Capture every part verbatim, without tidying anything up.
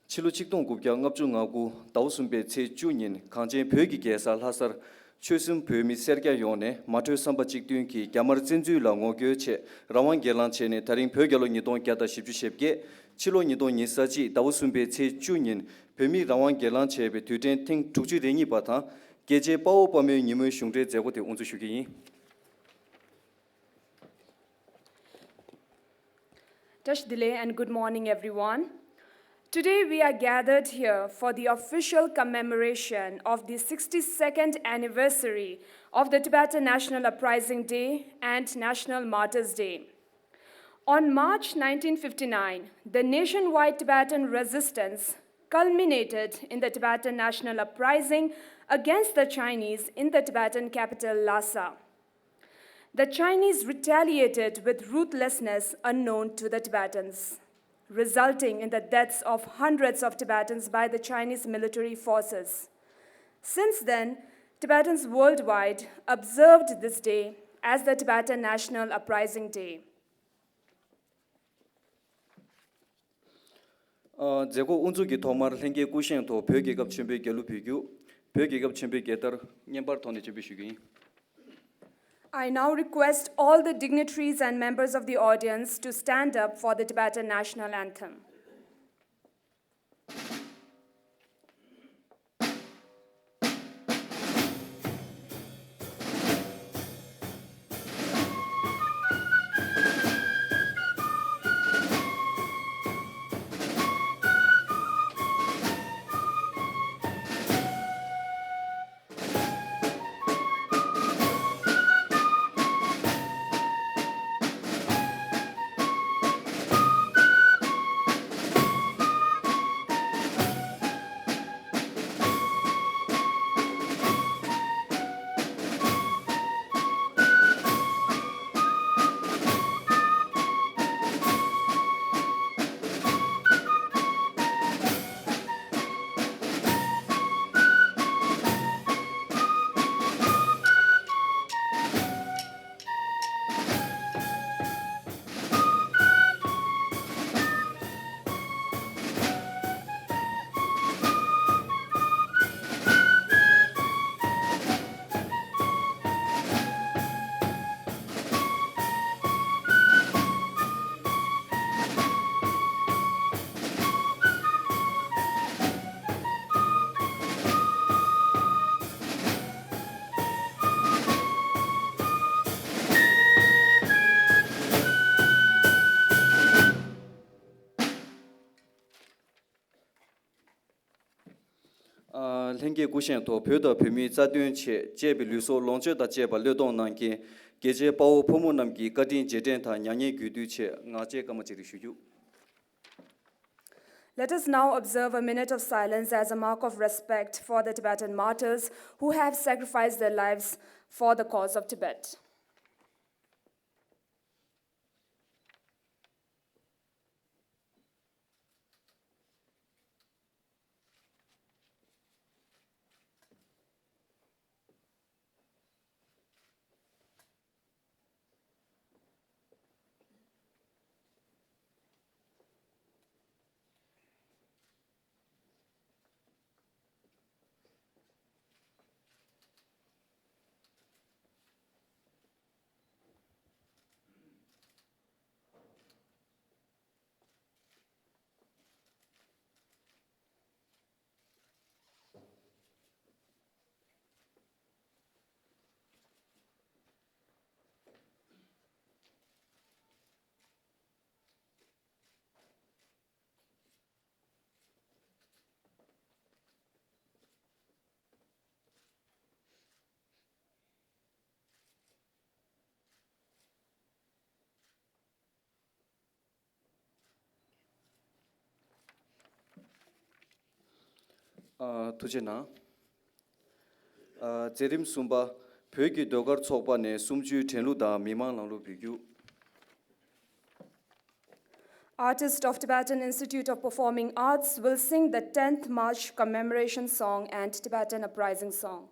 ཕྱི་ལོ་ཆིག་སྟོང་དགུ་བརྒྱ་ལྔ་བཅུ་ང་དགུ་ཟླ་བ་གསུམ་པའི་ཚེས་བཅུ་ཉིན་གངས་ཅན་བོད་ཀྱི་རྒྱལ་ས་ལྷ་སར་ཆོལ་གསུམ་བོད་མི་སེར་སྐྱ་ཡོངས་ནས་མ་གྲོས་བསམ་པ་གཅིག་མཐུན་གྱིས་རྒྱ་དམར་བཙན་འཛུལ་ལ་ངོ་རྒོལ་ཆེད་རང་དབང་སྒེར་ལངས་བྱས་ནས། ད་རིང་བོད་རྒྱལ་ལོ་ཉིས་སྟོང་བརྒྱ་དང་བཞི་བཅུ་ཞེ་བརྒྱད། ཕྱི་ལོ་ཉིས་སྟོང་ཉེར་གཅིག་ཟླ་བ་གསུམ་པའི་ཚེས་བཅུ་ཉིན་བོད་མིས་རང་དབང་སྒེར་ལངས་བྱས་པའི་དུས་དྲན་ཐེངས་དྲུག་ཅུ་རེ་གཉིས་པ་དང་། རྒྱལ་གཅེས་དཔའ་བོ་དཔའ་མོའི་ཉིན་མོའི་གཞུང་འབྲེལ་མཛད་སྒོ་དེ་དབུ་འཛུགས་ཞུ་གི་ཡིན། Tashi delek and good morning, everyone. Today, we are gathered here for the official commemoration of the sixty-second anniversary of the Tibetan National Uprising Day and National Martyrs' Day. On March nineteen fifty-nine, the nationwide Tibetan resistance culminated in the Tibetan National Uprising against the Chinese in the Tibetan capital Lhasa. The Chinese retaliated with ruthlessness unknown to the Tibetans, resulting in the deaths of hundreds of Tibetans by the Chinese military forces. Since then, Tibetans worldwide observed this day as the Tibetan National Uprising Day. ཨ། མཛད་སྒོ་དབུ་འཛུགས་ཀྱི་ཐོག་མར་ལྷན་རྒྱས་སྐུ་བཞེངས་ཐོག་བོད་རྒྱལ་ཁབ་ཆེན་པོའི་རྒྱལ་གླུ་འབུལ་རྒྱུ། བོད་རྒྱལ་ཁབ་ཆེན་པོའི་རྒྱལ་དར་བརྙན་པར་ཐོག་ནས་སྤྱན་འབུལ་ཞུ་རྒྱུ་ཡིན། I now request all the dignitaries and members of the audience to stand up for the Tibetan national anthem. ཨ། ལྷན་རྒྱས་སྐུ་བཞེངས་ཐོག་བོད་དང་བོད་མིའི་རྩ་དོན་ཆེད་གཅེས་པའི་ལུས་སྲོག་ལོངས་སྤྱོད་དང་བཅས་པ་བློས་གཏོང་གནང་མཁན་རྒྱལ་གཅེས་དཔའ་བོ་ཕོ་མོ་རྣམས་ཀྱི་བཀའ་དྲིན་རྗེས་དྲན་དང་མྱ་ངན་གུས་འདུད་ཆེད་ངག་བཅད་སྐར་མ་གཅིག་རེ་ཞུ་རྒྱུ། Let us now observe a minute of silence as a mark of respect for the Tibetan martyrs who have sacrificed their lives for the cause of Tibet. ཨ། ཐུགས་རྗེ་གནང་། ཨ། མཛད་རིམ་གསུམ་པ། བོད་ཀྱི་ཟློས་གར་ཚོགས་པ་ནས་གསུམ་བཅུའི་དྲན་གླུ་དང་མི་མང་ལངས་གླུ་འབུལ་རྒྱུ། Artist of Tibetan Institute of Performing Arts will sing the tenth March commemoration song and Tibetan uprising song.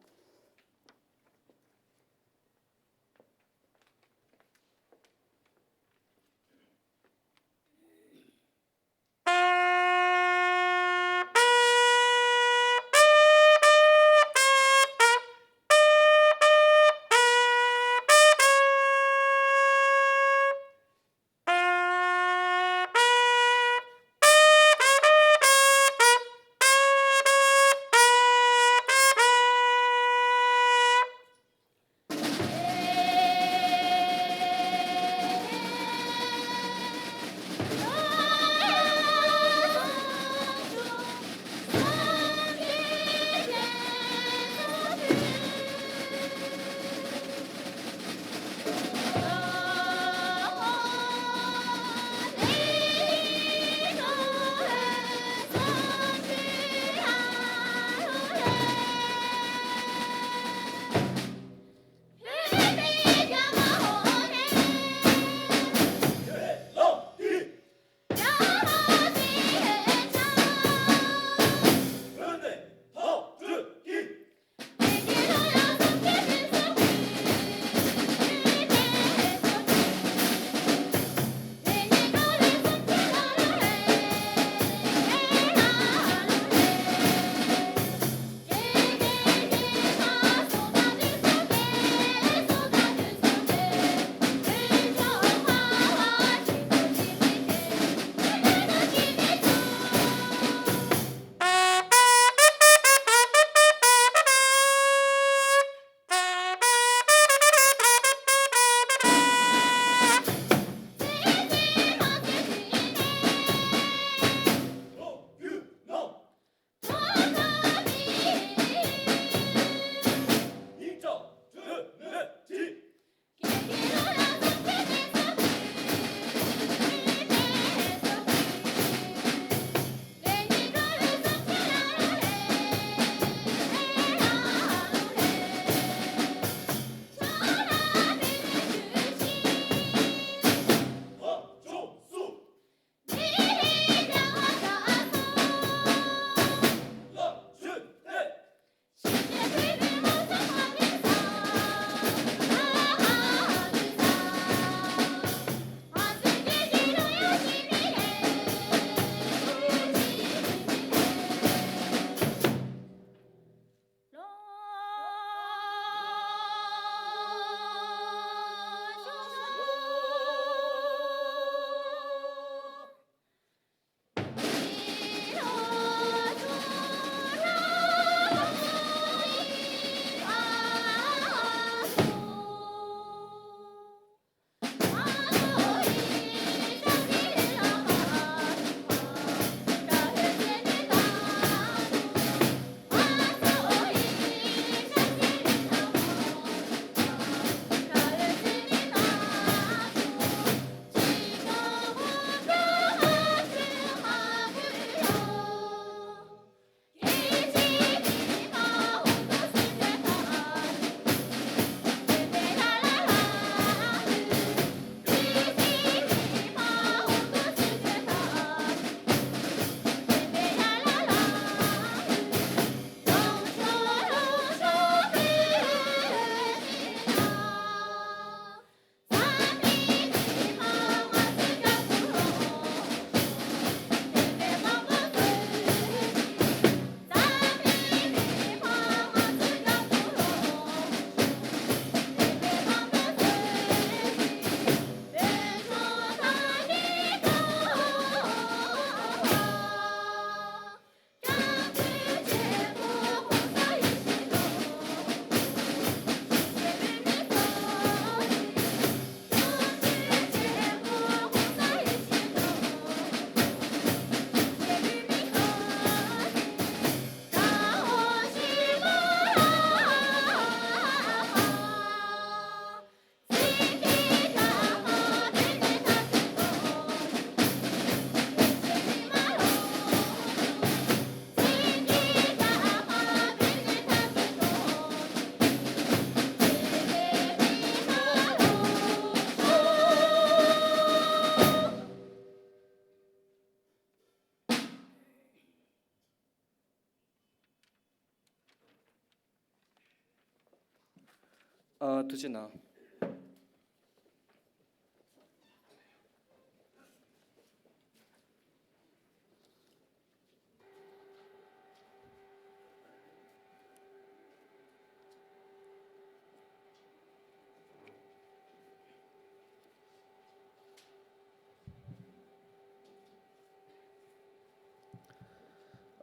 ཨ། ཐུགས་རྗེ་གནང་།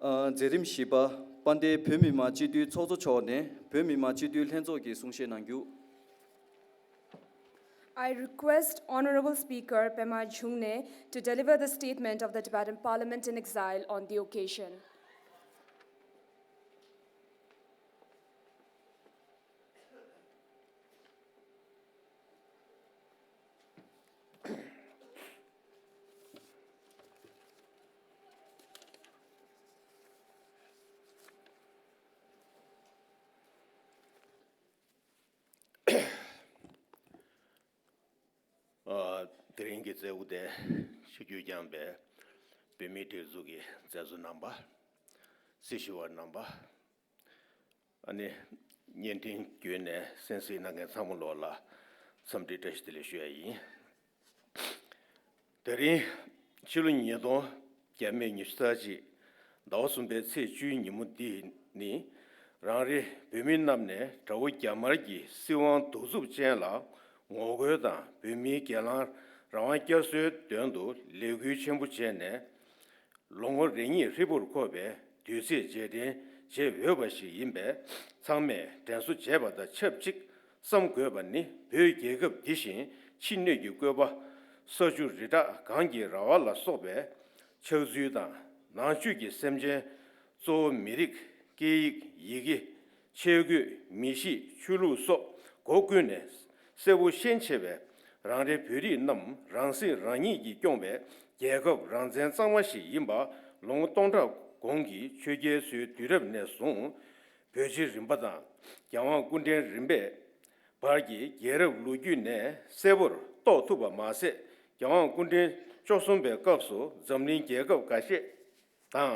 ཨ། མཛད་རིམ་བཞི་པ། དཔལ་ལྡན་བོད་མི་མང་སྤྱི་འཐུས་ཚོགས་གཙོ་མཆོག་ནས་བོད་མི་མང་སྤྱི་འཐུས་ལྷན་ཚོགས་ཀྱི་གསུང་བཤད་གནང་རྒྱུ། I request Honorable Speaker Pema Chungne to deliver the statement of the Tibetan Parliament in exile on the occasion. ཨ། དེ་རིང་གི་མཛད་སྒོ་དེ་ཆིབས་བསྒྱུར་བསྐྱངས་པའི་བོད་མིའི་སྒྲིག་འཛུགས་ཀྱི་མཛད་གཙོ་རྣམ་པ། སྲི་ཞུ་བ་རྣམ་པ། ཨ་ནི་བརྙན་འཕྲིན་བརྒྱུད་ནས་གསན་གཟིགས་གནང་མཁན་ཚང་མ་ལོག་ལ་འཚམས་འདྲི་བཀྲ་ཤིས་བདེ་ལེགས་ཞུ་ཡ་ཡིན། དེ་རིང་ཕྱི་ལོ་ཉིས་སྟོང་བརྒྱ་མེད་ཉི་ཤུ་རྩ་གཅིག་ཟླ་བ་གསུམ་པའི་ཚེས་བཅུའི་ཉིན་མོ་འདི་ནི། རང་རེ་བོད་མི་རྣམས་ནས་དགྲ་བོ་རྒྱ་དམར་གྱི་སྲིད་དབང་གདུག་རྩུབ་ཅན་ལ་ངོ་རྒོལ་དང་། བོད་མིའི་སྒེར་ལངས་རང་དབང་བསྐྱར་གསོའི་དོན་དུ་ལས་འགུལ་ཆེན་པོ་བྱས་ནས། ལོ་ངོ་རེ་གཉིས་ཧྲིལ་པོར་འཁོར་བའི་དུས་ཚེས་རྗེས་དྲན་བྱེད་འོས་པ་ཞིག་ཡིན་པས། ཚང་མས་དྲན་གསོ་བྱེད་པ་དང་ཆབས་ཅིག་བསམ་དགོས་པ་ནི། བོད་རྒྱལ་ཁབ་འདི་བཞིན་ཕྱི་སྣོད་ཀྱི་བཀོད་པ་ས་ཆུ་རི་བྲག་གངས་ཀྱི་ར་བ་ལ་སོགས་པའི་ཆགས་ཚུལ་དང་། ནང་བཅུད་ཀྱི་སེམས་ཅན་གཙོ་བོ་མི་རིགས། སྐད་ཡིག་ཡི་གེ། ཆས་གོས། མི་གཤིས། ཆོས་ལུགས་སོགས་སྒོ་ཀུན་ནས་གསལ་པོ་ཤེས་ཆེ་བས། རང་རེ་བོད་རིགས་རྣམས་རང་སྲིད་རང་ཉིད་ཀྱིས་སྐྱོང་བའི་རྒྱལ་ཁབ་རང་བཙན་གཙང་མ་ཞིག་ཡིན་པ། ལོ་ངོ་སྟོང་ཕྲག་གོང་གི་ཆོས་རྒྱལ་ཚོའི་དུས་རབས་ནས་བཟུང་། བོད་རྗེ་རིམ་པ་དང་རྒྱལ་དབང་སྐུ་ཕྲེང་རིམ་པས་བར་གྱི་རྒྱལ་རབས་ལོ་རྒྱུས་ནས་གསལ་པོར་རྟོགས་ཐུབ་པ་མ་ཟད། རྒྱལ་དབང་སྐུ་ཕྲེང་བཅུ་གསུམ་པའི་སྐབས་སུ་འཛམ་གླིང་རྒྱལ་ཁབ་འགའ་ཤས་དང་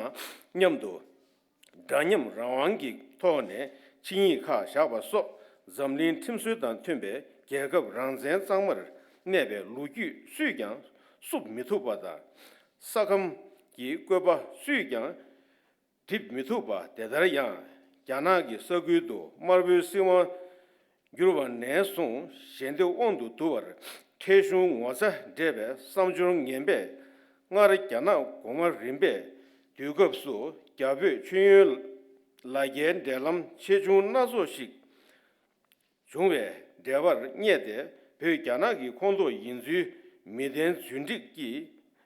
མཉམ་དུ་འདྲ་མཉམ་རང་དབང་གི་ཐོག་ནས་ཆིངས་ཡིག་ཁག་བཞག་པ་སོགས། འཛམ་གླིང་ཁྲིམས་སྲོལ་དང་མཐུན་པའི་རྒྱལ་ཁབ་རང་བཙན་གཙང་མར་གནས་པའི་ལོ་རྒྱུས་སུས་ཀྱང་བསུབ་མི་ཐུབ་པ་དང་། ས་ཁམས་ཀྱི་བཀོད་པ་སུས་ཀྱང་སྒྲིབ་མི་ཐུབ་པ། དེ་ལྟར་ཡང་རྒྱ་ནག་གི་ས་ཁུལ་དུ་དམར་པོའི་སྲིད་དབང་བསྒྱུར་བ་ནས་བཟུང་ཞལ་འདེབས་དབང་དུ་བསྡུ་བར་ཁྲེལ་གཞུང་ངོ་ཚ་འདྲེས་པའི་བསམ་སྦྱོར་ངན་པས། སྔར་རྒྱ་ནག་གོང་མ་རིམ་པའི་དུས་སྐབས་སུ་རྒྱ་བོད་མཆོད་ཡོན་ལ་རྒྱའི་འབྲེལ་ལམ་ཆེ་ཆུང་སྣ་ཚོགས་ཤིག་བྱུང་བའི་འབྲེལ་བར་བསྙད་དེ། བོད་རྒྱ་ནག་གི་ཁོངས་གཏོགས་ཡིན་ཚུལ་མི་བདེན་རྫུན་སྒྲིག་གི་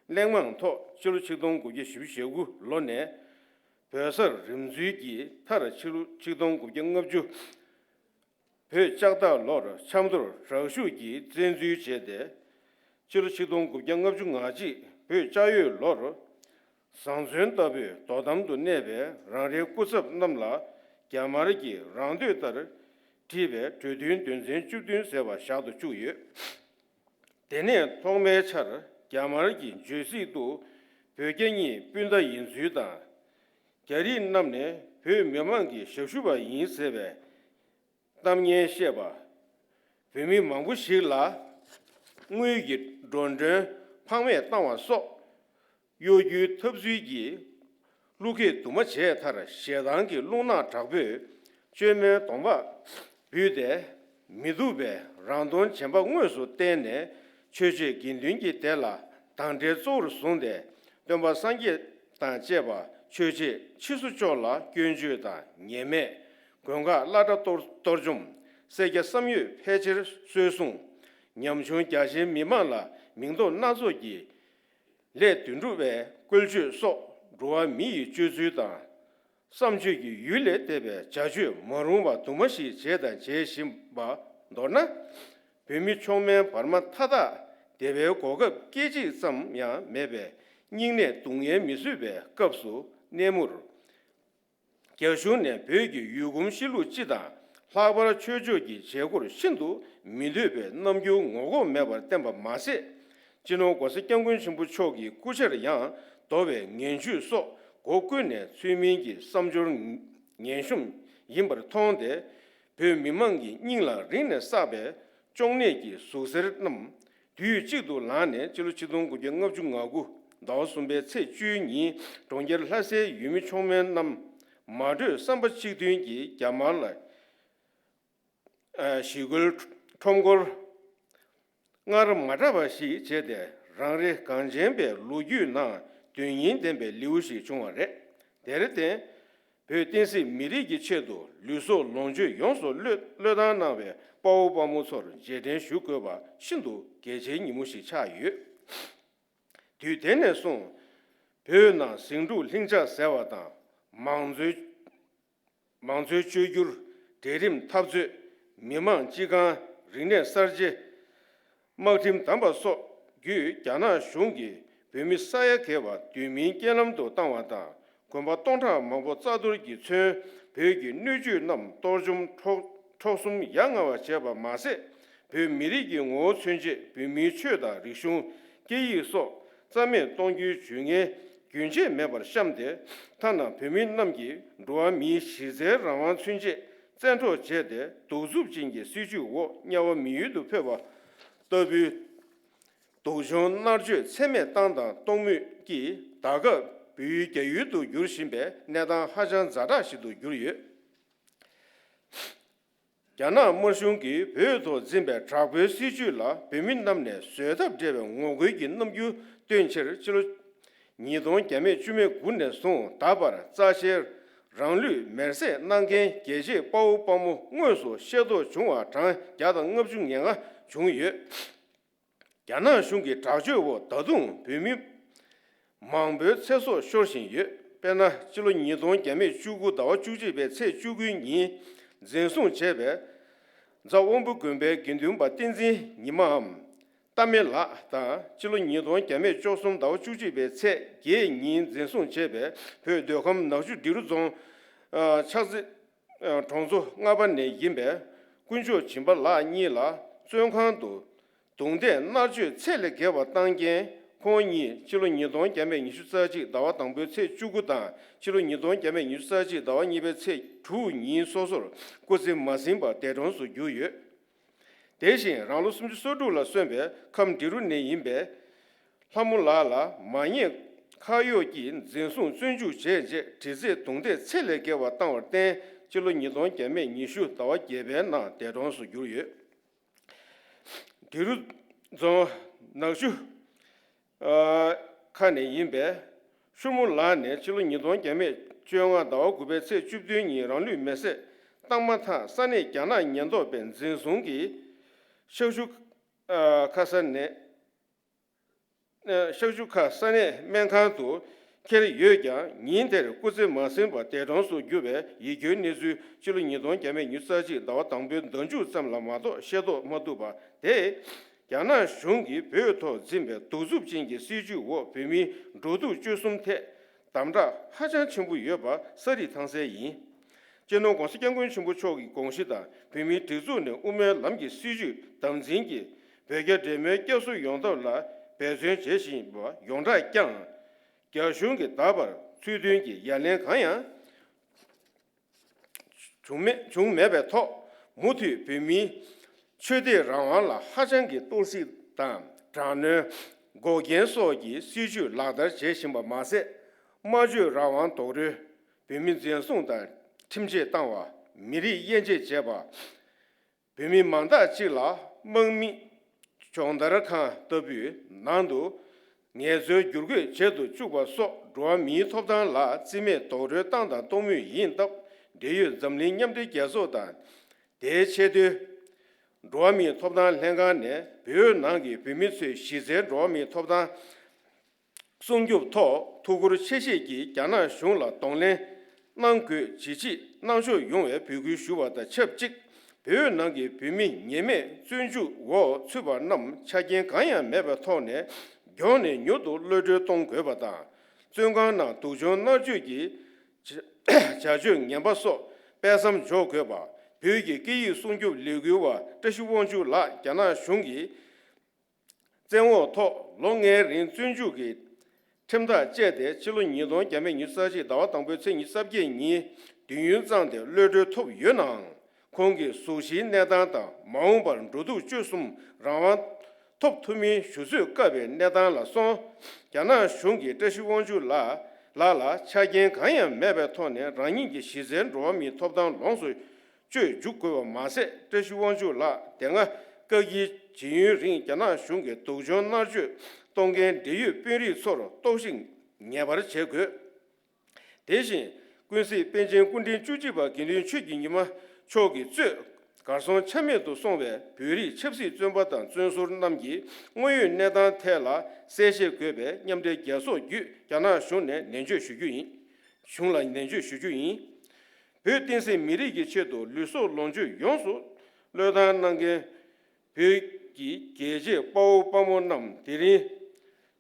གླེང་མང་ཐོག་སྤྱི་ལོ་ཆིག་སྟོང་དགུ་བརྒྱ་བཞི་བཅུ་ཞེ་དགུ་ལོ་ནས་བོད་སར་རིམ་འཛུལ་གྱིས། མཐར་ཕྱི་ལོ་ཆིག་སྟོང་དགུ་བརྒྱ་ལྔ་བཅུ་བོད་ལྕགས་སྟག་ལོར་ཆབ་མདོར་དྲག་ཤུགས་ཀྱིས་བཙན་འཛུལ་བྱས་ཏེ། སྤྱི་ལོ་ཆིག་སྟོང་དགུ་བརྒྱ་ལྔ་བཅུ་ང་གཅིག་བོད་ལྕགས་ཡོས་ལོར་ཟང་ཟིང་ལྟ་བུའི་དོ་དམ་དུ་གནས་པའི་རང་རེའི་སྐུ་ཚབ་རྣམས་ལ་རྒྱ་དམར་གྱིས་རང་འདོད་ལྟར་བྲིས་པའི་གྲོས་མཐུན་དོན་ཚན་བཅུ་བདུན་ཟེར་བ་བཞག་ཏུ་བཅུག་ཡོད། དེ་ནས་ཐོག་མའི་ཆར་རྒྱ་དམར་གྱི་བརྗོད་ཚིག་ཏུ་བོད་རྒྱ་གཉིས་སྤུན་ཟླ་ཡིན་ཚུལ་དང་། རྒྱ་རིགས་རྣམས་ནི་བོད་མི་མང་གི་ཞབས་ཞུ་བ་ཡིན་ཟེར་བའི་གཏམ་ངན་བཤད་པ། བོད་མི་མང་པོ་ཞིག་ལ་དངུལ་གྱི་འགྲོ་གྲོན་ཕངས་མེད་བཏང་བ་སོགས། གཡོ་སྒྱུའི་ཐབས་ཚུལ་གྱིས་བློ་སྐྱེད་དུ་མ་བྱས་མཐར། ཞེ་སྡང་གི་རླུང་ནག་དྲག་པོས་བཅོས་མའི་གདོང་པ་སྦུས་ཏེ། མི་སྡུག་པའི་རང་མཐོང་བྱམས་པ་དངོས་སུ་བསྟན་ནས། ཆོས་བྱེད་དགེ་འདུན་གྱི་སྡེ་ལ་དང་འབྲེལ་གཙོ་བོར་བཟུང་སྟེ། སྟོན་པ་སངས་རྒྱས་དང་བཅས་པ་ཆོས་བྱེད་ཕྱིས་སུ་འཇོག་ལ་སྐྱོན་བརྗོད་དང་ཉེས་མེད། དགོན་ཁག་བླ་གྲྭ་གཏོར་གཏོར་བཅོམ། སེར་སྐྱ་བསམ་ཡོད་ཕལ་ཆེར་གསོད་བཟུང་། ཉམ་ཆུང་རྒྱ་ཆེའི་མི་མང་ལ་མིང་འདོགས་སྣ་ཚོགས་ཀྱི་ལས་དོན་སྒྲུབ་པའི་བཀོལ་སྤྱོད་སོགས། འགྲོ་བ་མི་ཡི་སྤྱོད་ཚུལ་དང་བསམ་སྤྱོད་ཀྱི་ཡུལ་ལས་འདས་པའི་བྱ་སྤྱོད་མ་རུངས་པ་དུ་མ་ཞིག་བྱས་དང་བྱེད་བཞིན་པ་མདོར་ན། བོད་མི་མཆོག་དམན་བར་མ་མཐའ་དག་བདེ་བའི་གོ་སྐབས་སྐད་ཅིག་ཙམ་ཡང་མེད་པའི་སྙིང་ནད་སྡུག་བསྔལ་མི་བཟོད་པའི་སྐབས་སུ་གནས་མུར། རྒྱ་གཞུང་ནས་བོད་ཀྱི་ཡུལ་གོམས་གཤིས་ལུགས་སྤྱི་དང་། ལྷག་པར་ཆོས་ཕྱོགས་ཀྱི་བྱེད་སྒོར་ཤིན་ཏུ་མི་འདོད་པའི་རྣམ་འགྱུར་ངོ་ལྐོག་མེད་པར་བསྟན་པ་མ་ཟད། སྤྱི་ནོར་༧གོང་ས་༧སྐྱབས་མགོན་ཆེན་པོ་མཆོག་གི་སྐུ་ཕྱྭར་ཡང་དོ་བའི་ངན་ཇུས་སོགས་སྒོ་ཀུན་ནས་ཚུལ་མིན་གྱི་བསམ་སྦྱོར་ངན་ཤོམ་ཡིན་པར་མཐོང་སྟེ། བོད་མི་མང་གི་སྙིང་ལ་རིང་ནས་བསགས་པའི་གཅོང་ནད་ཀྱི་ཟུག་གཟེར་རྣམས་དུས་གཅིག་ཏུ་ལངས་ནས། སྤྱི་ལོ་ཆིག་སྟོང་དགུ་བརྒྱ་ལྔ་བཅུ་ང་དགུ་ཟླ་བ་གསུམ་པའི་ཚེས་བཅུའི་ཉིན་གྲོང་ཁྱེར་ལྷ་སའི་ཡུལ་མི་མཆོག་དམན་རྣམས་མ་གྲོས་བསམ་པ་གཅིག་མཐུན་གྱིས་རྒྱ་དམར་ལ་ཞི་རྒོལ་ཁྲོམ་སྐོར་སྔར་མ་འདྲ་བ་ཞིག་བྱས་ཏེ། རང་རེ་གངས་ཅན་པའི་ལོ་རྒྱུས་ནང་དོན་སྙིང་ལྡན་པའི་ལེའུ་ཞིག་བྱུང་བ་རེད། དེར་བརྟེན། བོད་བསྟན་སྲིད་མི་རིགས་ཀྱི་ཆེད་དུ་ལུས་སྲོག་ལོངས་སྤྱོད་ཡོངས་སུ་བློས་བློས་བཏང་གནང་བའི་དཔའ་བོ་དཔའ་མོ་ཚོར་རྗེས་དྲན་ཞུ་དགོས་པ་ཤིན་ཏུ་གལ་ཆེའི་ཉིན་མོ་ཞིག་ཆགས་ཡོད། དུས་དེ་ནས་བཟུང་བོད་ནང་ཟིང་འཁྲུག་ལྷིང་འཇགས་ཟེར་བ་དང་། མང་གཙོའི་མང་གཙོའི་བཅོས་བསྒྱུར། གྲལ་རིམ་འཐབ་རྩོད། མི་དམངས་སྤྱི་ཁང་། རིག་གནས་གསར་བརྗེ། དམག་ཁྲིམས་དམ་པ་སོགས་བརྒྱུད། རྒྱ་ནག་གཞུང་གིས་བོད་མི་ས་ཡ་བརྒལ་བ་སྡོད་མིན་རྐྱེན་ལམ་དུ་བཏང་བ་དང་། དགོན་པ་སྟོང་ཕྲག་མང་པོ་རྩ་གཏོར་གྱིས་མཚོན། བོད་ཀྱི་སྣོད་བཅུད་རྣམས་གཏོར་བཅོམ་འཕྲོག་འཕྲོག་གསུམ་ཡ་ང་བ་བྱས་པ་མ་ཟད། བོད་མི་རིགས་ཀྱི་ངོ་བོ་མཚོན་བྱེད་བོད་མིའི་ཆོས་དང་རིག་གཞུང་། སྐད་ཡིག་སོགས་རྩ་མེད་གཏོང་རྒྱུའི་ཇུས་ངན་རྒྱུན་ཆད་མེད་པར་བཤམས་ཏེ། ཐ་ན་བོད་མི་རྣམས་ཀྱི་འགྲོ་བ་མིའི་གཞི་རྩའི་རང་དབང་མཚོན་བྱེད་བཙན་འཕྲོག་བྱས་ཏེ། གདུག་རྩུབ་ཅན་གྱི་སྲིད་བྱུས་འོག་དམྱལ་བ་མི་ཡུལ་དུ་ཕེབས་པ་ལྟ་བུའི་སྡུག་སྦྱོང་མནར་གཅོད་ཚད་མེད་བཏང་དང་གཏོང་མུས་ཀྱིས། ད་སྐབས་བོད་ཡུལ་རྒྱ་ཡུལ་དུ་བསྒྱུར་བཞིན་པའི་གནས་སྟངས་ཧ་ཅང་ཛ་དྲག་ཞིག་ཏུ་གྱུར་ཡོད། རྒྱ་ནག་དམར་གཞུང་གིས་བོད་ཐོག་འཛིན་པའི་དྲག་པོའི་སྲིད་བྱུས་ལ་བོད་མི་རྣམས་ནས་བཟོད་ཐབས་བྲལ་བའི་ངོ་རྒོལ་གྱི་རྣམ་འགྱུར་སྟོན་ཕྱིར། སྤྱི་ལོ་ཉིས་སྟོང་བརྒྱ་མེད་བཅུ་མེད་དགུ་ནས་བཟུང་ད་བར་རྩ་ཆེའི་རང་ལུས་མེར་སྲེག་གནང་མཁན་རྒྱལ་གཅེས་དཔའ་བོ་དཔའ་མོ་དངོས་སུ་ཤེས་རྟོགས་བྱུང་བ་གྲངས་བརྒྱ་དང་ལྔ་བཅུ་ང་ལྔ་བྱུང་ཡོད། རྒྱ་ནག་གཞུང་གི་དྲག་སྤྱོད་འོག་ད་དུང་བོད་མི་མང་པོའི་ཚེ་སྲོག་ཤོར་བཞིན་ཡོད། དཔེར་ན། སྤྱི་ལོ་ཉིས་སྟོང་བརྒྱ་མེད་བཅུ་དགུ་ཟླ་བ་བཅུ་གཅིག་པའི་ཚེས་བཅུ་དགུའི་ཉིན་འཛིན་བཟུང་བྱས་པའི་རྫ་དབོན་པོ་དགོན་པའི་དགེ་འདུན་པ་བསྟན་འཛིན་ཉི་མའམ་རྟ་མེ་ལགས་དང་། སྤྱི་ལོ་ཉིས་སྟོང་བརྒྱ་མེད་བཅུ་གསུམ་ཟླ་བ་བཅུ་གཅིག་པའི་ཚེས་བརྒྱད་ཉིན་འཛིན་བཟུང་བྱས་པའི་བོད་མདོ་ཁམས་ནག་ཆུ་འབྲི་རུ་རྫོང་ཕྱག་རྩེ་གྲོང་ཚོ་ལྔ་པ་ནས་ཡིན་པའི་དཀོན་མཆོག་སྦྱིན་པ་ལགས་གཉིས་ལ་བཙོན་ཁང་དུ་རྡུང་རྡེག་མནར་གཅོད་ཚད་ལས་བརྒལ་བ་བཏང་རྐྱེན། ཁོང་གཉིས་སྤྱི་ལོ་ཉིས་སྟོང་བརྒྱ་མེད་ཉི་ཤུ་རྩ་གཅིག་ཟླ་བ་དང་པོའི་ཚེས་བཅུ་དགུ་དང་། སྤྱི་ལོ་ཉིས་སྟོང་བརྒྱ་མེད་ཉི་ཤུ་རྩ་གཅིག་ཟླ་བ་གཉིས་པའི་ཚེས་དྲུག་ཉིན་སོ་སོར་སྐུ་ཚེ་མ་ཟིན་པར་འདས་གྲོངས་སུ་གྱུར་ཡོད། དེ་བཞིན་རང་ལོ་སུམ་ཅུ་སོ་དྲུག་ལ་སོན་པའི་ཁམས་འབྲི་རུ་ནས་ཡིན་པའི་ལྷ་མོ་ལགས་ལ་མ་ཉེས་ཁ་གཡོགས་ཀྱིས་འཛིན་བཟུང་བཙོན་འཇུག་བྱས་རྗེས་དྲི་རྩད་རྡུང་རྡེག་ཚད་ལས་བརྒལ་བ་བཏང་བར་བརྟེན། སྤྱི་ལོ་ཉིས་སྟོང་བརྒྱ་མེད་ཉི་ཤུ་ཟླ་བ་བརྒྱད་པའི་ནང་འདས་གྲོངས་སུ་གྱུར་ཡོད། འབྲི་རུ་རྫོང་ནག་ཆུ་ཁ་ནས་ཡིན་པའི་ཤུར་མོ་ལགས་ནས་སྤྱི་ལོ་ཉིས་སྟོང་བརྒྱ་མེད་བཅོ་ལྔ་ཟླ་བ་དགུ་པའི་ཚེས་བཅུ་བདུན་ཉིན་རང་ལུས་མེར་སྲེག་བཏང་མ་ཐག་ས་གནས་རྒྱ་ནག་ཉེན་རྟོག་པས་འཛིན་བཟུང་གིས་ཤག་ཤུ་ཁ་ས་ནས། ཤག་ཤུ་ཁ་ས་གནས་སྨན་ཁང་དུ་འཁྱེར་ཡོད་ཀྱང་། ཉིན་དེར་སྐུ་ཚེ་མ་ཟིན་པར་འདས་གྲོངས་སུ་གྱུར་བའི་ཡིད་སྐྱོའི་གནས་ཚུལ་སྤྱི་ལོ་ཉིས་སྟོང་བརྒྱ་མེད་ཉི་ཤུ་རྩ་གཅིག་ཟླ་བ་དང་པོའི་ཟླ་མཇུག་ཙམ་ལ་མ་གཏོགས་ཤེས་རྟོགས་མ་ཐུབ་པ་དེས། རྒྱ་ནག་གཞུང་གིས་བོད་ཐོག་འཛིན་པའི་གདུག་རྩུབ་ཅན་གྱི་སྲིད་བྱུས་འོག་བོད་མིའི་འགྲོ་འདུག་སྤྱོད་གསུམ་ཐད་དམ་དྲག་ཧ་ཅང་ཆེན་པོ་ཡོད་པ་ས་རིས་ཐང་གསལ་ཡིན། སྤྱི་ནོར་༸གོང་ས་༸སྐྱབས་མགོན་ཆེན་པོ་མཆོག་གི་དགོངས་གཞི་དང་། བོད་མིའི་སྒྲིག་འཛུགས་ནས་དབུ་མའི་ལམ་གྱི་སྲིད་བྱུས་དམ་འཛིན་གྱིས་བོད་རྒྱ་འབྲེལ་མོལ་བསྐྱར་གསོ་ཡོང་ཐབས་ལ་འབད་བརྩོན་བྱེད་བཞིན་པ་ཡོངས་གྲགས་ཀྱང་། རྒྱ་གཞུང་གིས་ད་བར་ཚུལ་མཐུན་གྱི་ཡ་ལན་གང་ཡང་བྱུང་མེད་བྱུང་མེད་པའི་ཐོག་མུ་མཐུད་བོད་མིའི་ཆོས་དད་རང་དབང་ལ་ཧ་ཅང་གི་གཏོར་བཤིག་དང་དྲག་གནོན། འགོག་རྐྱེན་སོགས་ཀྱི་སྲིད་བྱུས་ལག་བསྟར་བྱེད་བཞིན་པ་མ་ཟད། སྨྲ་བརྗོད་རང་དབང་རྡོག་རོལ། བོད་མི་འཛིན་བཟུང་དང་ཁྲིམས་ཆད་བཏང་བ། མི་རིགས་དབྱེ་འབྱེད་བྱེད་པ། བོད་མི་མང་དག་ཅིག་ལ་དམག་མི་སྦྱོང་བརྡར་ཁང་ལྟ་བུའི་ནང་དུ་ངལ་རྩོལ་བསྒྱུར་བཀོད་བྱེད་དུ་བཅུག་པ་སོགས་འགྲོ་བ་མིའི་ཐོབ་ཐང་ལ་བརྩི་མེད་རྡོག་རོལ་བཏང་དང་གཏོང་མུས་ཡིན་སྟབས། འབྲེལ་ཡོད་འཛམ་གླིང་མཉམ་འབྲེལ་རྒྱལ་ཚོགས་དང་། དེའི་ཆེས་མཐོའི་འགྲོ་བ་མིའི་ཐོབ་ཐང་ལྷན་ཁང་ནས་བོད་ནང་གི་བོད་མི་ཚོའི་གཞི་རྩའི་འགྲོ་བ་མིའི་ཐོབ་ཐང་སྲུང་སྐྱོབ་ཐོག་ཐུགས་ཁུར་ཆེ་བཞེས་ཀྱིས་རྒྱ་ནག་གཞུང་ལ་གདོང་ལེན་གནང་དགོས་ཇི་ཆེ་གནང་ཕྱོགས་ཡོང་བའི་འབོད་སྐུལ་ཞུ་བ་དང་ཆབས་ཅིག་བོད་ནང་གི་བོད་མི་ཉེས་མེད་བཙོན་འཇུག་འོག་ཚུད་པ་རྣམས་ཆ་རྐྱེན་གང་ཡང་མེད་པའི་ཐོག་ནས་མགྱོགས་ནས་མྱུར་དུ་གློད་གྲོལ་གཏོང་དགོས་པ་དང་། བཙོན་ཁང་ནང་སྡུག་སྦྱོང་མནར་གཅོད་ཀྱི་བྱ་སྤྱོད་ངན་པ་སོགས་སྤེལ་མཚམས་འཇོག་དགོས་པ། བོད་ཀྱི་སྐད་ཡིག་སྲུང་སྐྱོབ་ལས་འགུལ་བ་བཀྲ་ཤིས་དབང་ཕྱུག་ལགས་རྒྱ་ནག་གཞུང་གིས་བཙན་འོག་ཐོག་ལོ་ལྔའི་རིང་བཙོན་འཇུག་གི་ཁྲིམས་ཐག་བཅད་དེ། ཕྱི་ལོ་ཉིས་སྟོང་བརྒྱ་མེད་ཉི་ཤུ་རྩ་གཅིག་ཟླ་བ་དང་པོའི་ཚེས་ཉི་ཤུ་རྩ་བརྒྱད་ཉིན་དུས་ཡུན་བཙངས་ཏེ་གློད་གྲོལ་ཐོབ་ཡོད་ནའང་། ཁོང་གི་གཟུགས་གཞིའི་གནས་སྟངས་དང་མ་འོངས་པར་འགྲོ་འདུག་སྤྱོད་གསུམ་རང་དབང་ཐོབ་ཐུབ་མིན་ཞུ་གསོས་བཀའ་པའི་གནས་སྟངས་ལ་སོང་། རྒྱ་ནག་གཞུང་གིས་བཀྲ་ཤིས་དབང་ཕྱུག་ལགས་ལགས་ལ་ཆ་རྐྱེན་གང་ཡང་མེད་པའི་ཐོག་ནས་རང་ཉིད་ཀྱི་གཞི་རྩའི་འགྲོ་བ་མིའི་ཐོབ་ཐང་ལོངས་སུ་སྤྱོད་འཇུག་དགོས་པ་མ་ཟད། བཀྲ་ཤིས་དབང་ཕྱུག་ལགས་དེ་སྔ་བཀག་སྐྱིལ་བྱེད་ཡུན་རིང་རྒྱ་ནག་གཞུང་གིས་སྡུག་སྦྱོང་མནར་གཅོད་གཏོང་མཁན་འབྲེལ་ཡོད་དཔོན་རིགས་ཚོར་གཏོར་བཤིག་ངེས་པར་བྱེད་དགོས། དེ་བཞིན་ཀུན་གཟིགས་པཎ་ཆེན་སྐུ་ཕྲེང་བཅུ་གཅིག་པ་དགེ་འདུན་ཆོས་ཀྱི་ཉི་མ་མཆོག་གིས་གཙོས་གར་སོང་ཆ་མེད་དུ་སོང་བའི་བོད་རིགས་ཆབ་སྲིད་བཙོན་པ་དང་བཙོན་ཟུར་རྣམས་ཀྱི་དངོས་ཡོད་གནས་སྟངས་ཐད་ལ་གསལ་བཤད་དགོས་པའི་མཉམ་འབྲེལ་རྒྱལ་ཚོགས་བརྒྱུད་རྒྱ་ནག་གཞུང་ནས་ནན་བརྗོད་ཞུ་རྒྱུ་ཡིན། གཞུང་ལ་ནན་བརྗོད་ཞུ་རྒྱུ་ཡིན། བོད་བསྟན་སྲིད་མི་རིགས་ཀྱི་ཆེད་དུ་ལུས་སྲོག་ལོངས་སྤྱོད་ཡོངས་སུ་བློས་བཏང་གནང་མཁན་བོད་ཀྱི་རྒྱལ་གཅེས་དཔའ་བོ་དཔའ་མོ་རྣམས་དེ་རིང་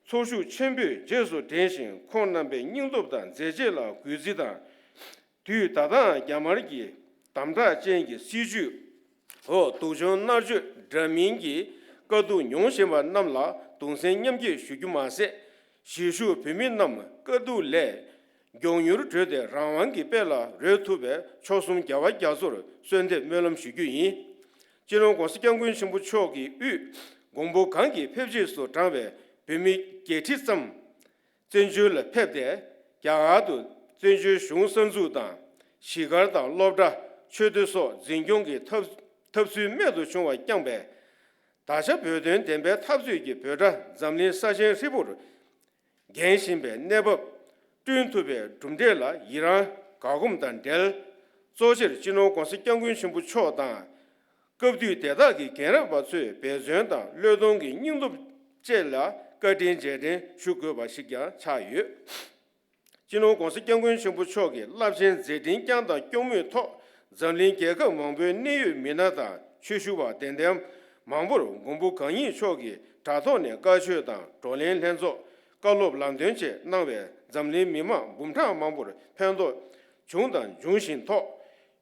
ཚོར་ཤུགས་ཆེན་པོས་རྗེས་སུ་དྲན་ཞིང་། ཁོང་རྣམ་པའི་སྙིང་སྟོབས་དང་མཛད་རྗེས་ལ་གུས་བརྩི་དང་། དུས་ད་ལྟའང་རྒྱ་དམར་གྱི་དམ་དྲག་ཅན་གྱི་སྲིད་བྱུས་འོག་སྡུག་སྦྱོང་མནར་གཅོད་འདྲ་མིན་གྱི་དཀའ་སྡུག་མྱོང་བཞིན་པ་རྣམས་ལ་གདུང་སེམས་མཉམ་སྐྱེད་ཞུ་རྒྱུ་མ་ཟད། གཞིས་བཞུགས་བོད་མི་རྣམས་དཀའ་སྡུག་ལས་མགྱོགས་མྱུར་བྲོས་ཏེ་རང་དབང་གི་དཔལ་ལ་རོལ་ཐུབ་པའི་མཆོག་གསུམ་རྒྱལ་བ་རྒྱ་མཚོར་གསོལ་འདེབས་སྨོན་ལམ་ཞུ་རྒྱུ་ཡིན། སྤྱི་ནོར་༸གོང་ས་༸སྐྱབས་མགོན་ཆེན་པོ་མཆོག་གི་དབུས་མགོན་པོ་གང་གིས་ཕེབས་རྗེས་སུ་འབྲང་བའི་བོད་མི་བརྒྱད་ཁྲི་ཙམ་བཙན་བྱོལ་ལ་ཕེབས་ཏེ། རྒྱ་གར་དུ་བཙན་བྱོལ་གཞུང་གསར་འཛུགས་དང་། གཞིས་སྒར་དང་སློབ་གྲྭ། ཆོས་སྡེ་སོགས་འཛིན་སྐྱོང་གི་ཐབས་ཐབས་ཚུལ་རྨད་དུ་བྱུང་བ་བསྐྱངས་པས། ད་ཆ་བོད་དོན་བདེན་པའི་འཐབ་རྩོད་ཀྱི་འབོད་སྒྲ་འཛམ་གླིང་ས་ཆེན་ཧྲིལ་པོར་འགེངས་བཞིན་པའི་གནས་བབ་བསྐྲུན་ཐུབ་པའི་གྲུབ་འབྲས་ལ་ཡི་རངས་དགའ་སྒོམ་དང་འབྲེལ། གཙོ་ཆེར་སྤྱི་ནོར་༸གོང་ས་༸སྐྱབས་མགོན་ཆེན་པོ་མཆོག་དང་། སྐབས་དུས་དེ་དག་གི་རྒན་རབས་པ་ཚོས་འབད་བརྩོན་དང་བློས་གཏོང་གི་སྙིང་སྟོབས་བཅས་ལ་བཀའ་དྲིན་རྗེས་དྲན་ཞུ་དགོས་པ་ཞིག་ཀྱང་ཆགས་ཡོད། སྤྱི་ནོར་༸གོང་ས་༸སྐྱབས་མགོན་ཆེན་པོ་མཆོག་གིས་རླབས་ཆེན་མཛད་འཕྲིན་བསྐྱངས་དང་སྐྱོང་མུས་ཐོག་འཛམ་གླིང་རྒྱལ་ཁབ་མང་པོའི་གནད་ཡོད་མི་སྣ་དང་ཆོས་ཞུ་བ་དད་ལྡན་མང་པོར་མགོན་པོ་གང་ཉིད་མཆོག་གིས་དྲ་ཐོག་ནས་བཀའ་ཆོས་དང་བགྲོ་གླེང་ལྷན་ཚོགས། བཀའ་སློབ་ལམ་སྟོན་བཅས་གནང་བས། འཛམ་གླིང་མི་མང་འབུམ་ཕྲག་མང་པོར་ཕན་ཐོགས་བྱུང་དང་འབྱུང་བཞིན་ཐོག་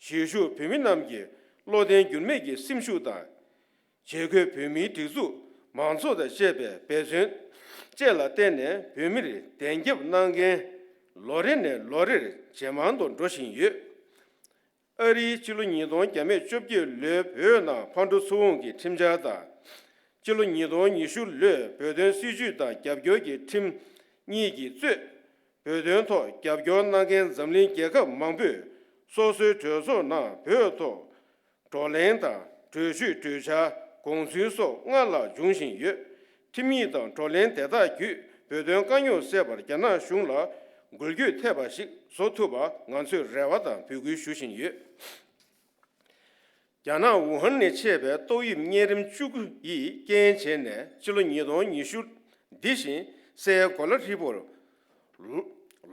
གཞིས་བཞུགས་བོད་མི་རྣམས་ཀྱི་བློ་བརྟན་འགྱུར་མེད་ཀྱི་སེམས་ཤུགས་དང་། བྱེས་འཁོད་བོད་མིའི་སྒྲིག་འཛུགས་མང་ཚོགས་དང་བཅས་པའི་འབད་བརྩོན་བཅས་ལ་བརྟེན་ནས་བོད་མིར་བདེན་རྒྱབ་གནང་མཁན་ལོ་རེ་ནས་ལོ་རེར་ཇེ་མང་དུ་འགྲོ་བཞིན་ཡོད། ཨ་རིའི་ཕྱི་ལོ་ཉིས་སྟོང་བརྒྱ་མེད་བཅོ་བརྒྱད་ལོའི་བོད་ནང་ཕར་འགྲོ་ཚུར་འོང་གི་ཁྲིམས་འཆར་དང་། ཕྱི་ལོ་ཉིས་སྟོང་ཉི་ཤུ་ལོའི་བོད་དོན་སྲིད་བྱུས་དང་རྒྱབ་སྐྱོར་གྱི་ཁྲིམས་གཉིས་ཀྱིས་གཙོས། བོད་དོན་ཐོག་རྒྱབ་སྐྱོར་གནང་མཁན་འཛམ་གླིང་རྒྱལ་ཁབ་མང་པོས་སོ་སོའི་གྲོས་ཚོགས་ནང་བོད་ཐོག་བགྲོ་གླེང་དང་གྲོས་ཆོད་གྲོས་འཆར་དགོངས་ཚུལ་སོགས་སྔར་ལྷག་འབྱུང་བཞིན་ཡོད། ཁྲིམས་ཡིག་དང་བགྲོ་གླེང་དེ་དག་བརྒྱུད་བོད་དོན་དཀའ་རྙོག་སེལ་བར་རྒྱ་ནག་གཞུང་ལ་འགུལ་སྐྱོད་ཐེབས་པ་ཞིག་བཟོ་ཐུབ་པ་ང་ཚོས་རེ་བ་དང་འབོད་སྐུལ་ཞུ་བཞིན་ཡོད། རྒྱ་ནག་ཝུ་ཧན་ནས་མཆེད་པའི་ཏོག་དབྱིབས་གཉན་རིམས་བཅུ་དགུ་ཡིས་རྐྱེན་བྱས་ནས་ཕྱི་ལོ་ཉིས་སྟོང་ཉི་ཤུ་འདི་བཞིན་སའི་གོ་ལ་ཧྲིལ་པོར་ལོ་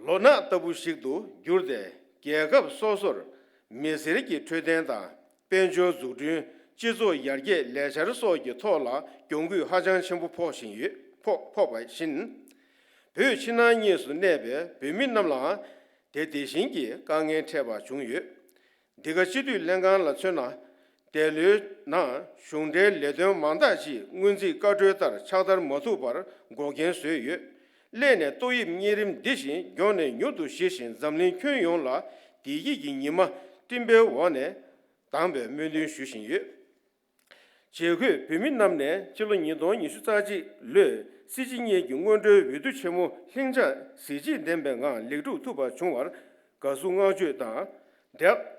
ལོ་ནག་ལྟ་བུ་ཞིག་ཏུ་གྱུར་ཏེ། རྒྱལ་ཁབ་སོ་སོར་མི་སེར་གྱི་འཕྲོད་བསྟེན་དང་། དཔལ་འབྱོར་འཛུགས་སྐྲུན། སྤྱི་ཚོགས་ཡར་རྒྱས་ལས་འཆར་སོགས་ཀྱི་ཐོག་ལ་གྱོང་གུད་ཧ་ཅང་ཆེན་པོ་ཕོག་བཞིན་ཡོད། ཕོག་ཕོག་པ་བཞིན། བོད་ཕྱི་ནང་གཉིས་སུ་གནས་པའི་བོད་མི་རྣམས་ལའང་དེ་དེ་བཞིན་གྱི་དཀའ་ངལ་འཕྲད་པ་བྱུང་ཡོད། འདི་ག་སྤྱི་འཐུས་ལྷན་ཁང་ལ་མཚོན་ན། འདས་ལོའི་ནང་གཞུང་འབྲེལ་ལས་དོན་མང་དག་ཅིག་སྔོན་རྩིས་བཀའ་འཁྲོལ་ལྟར་ཕྱག་བསྟར་མ་ཐུབ་པར་འགོག་རྐྱེན་བཟོས་ཡོད། སླད་ནས་ཏོག་དབྱིབས་གཉན་རིམས་འདི་བཞིན་མགྱོགས་ནས་མྱུར་དུ་ཞི་ཞིང་འཛམ་གླིང་ཁྱོན་ཡོངས་ལ་བདེ་སྐྱིད་ཀྱི་ཉི་མ་སྤྲིན་པའི་འོག་ནས་དྭངས་པའི་སྨོན་འདུན་ཞུ་བཞིན་ཡོད། བྱེས་འཁོད་བོད་མི་རྣམས་ནས་ཕྱི་ལོ་ཉིས་སྟོང་ཉི་ཤུ་རྩ་གཅིག་ལོའི་སྲིད་སྤྱི་གཉིས་ཀྱི་སྔོན་འགྲོའི་འོས་བསྡུ་ཆེན་མོ་ལྷིང་འཇགས་གཟི་བརྗིད་ལྡན་པའི་ངང་ལེགས་གྲུབ་ཐུབ་པ་བྱུང་བར་དགའ་བསུ་བསྔགས་བརྗོད་དང་འབྲེལ།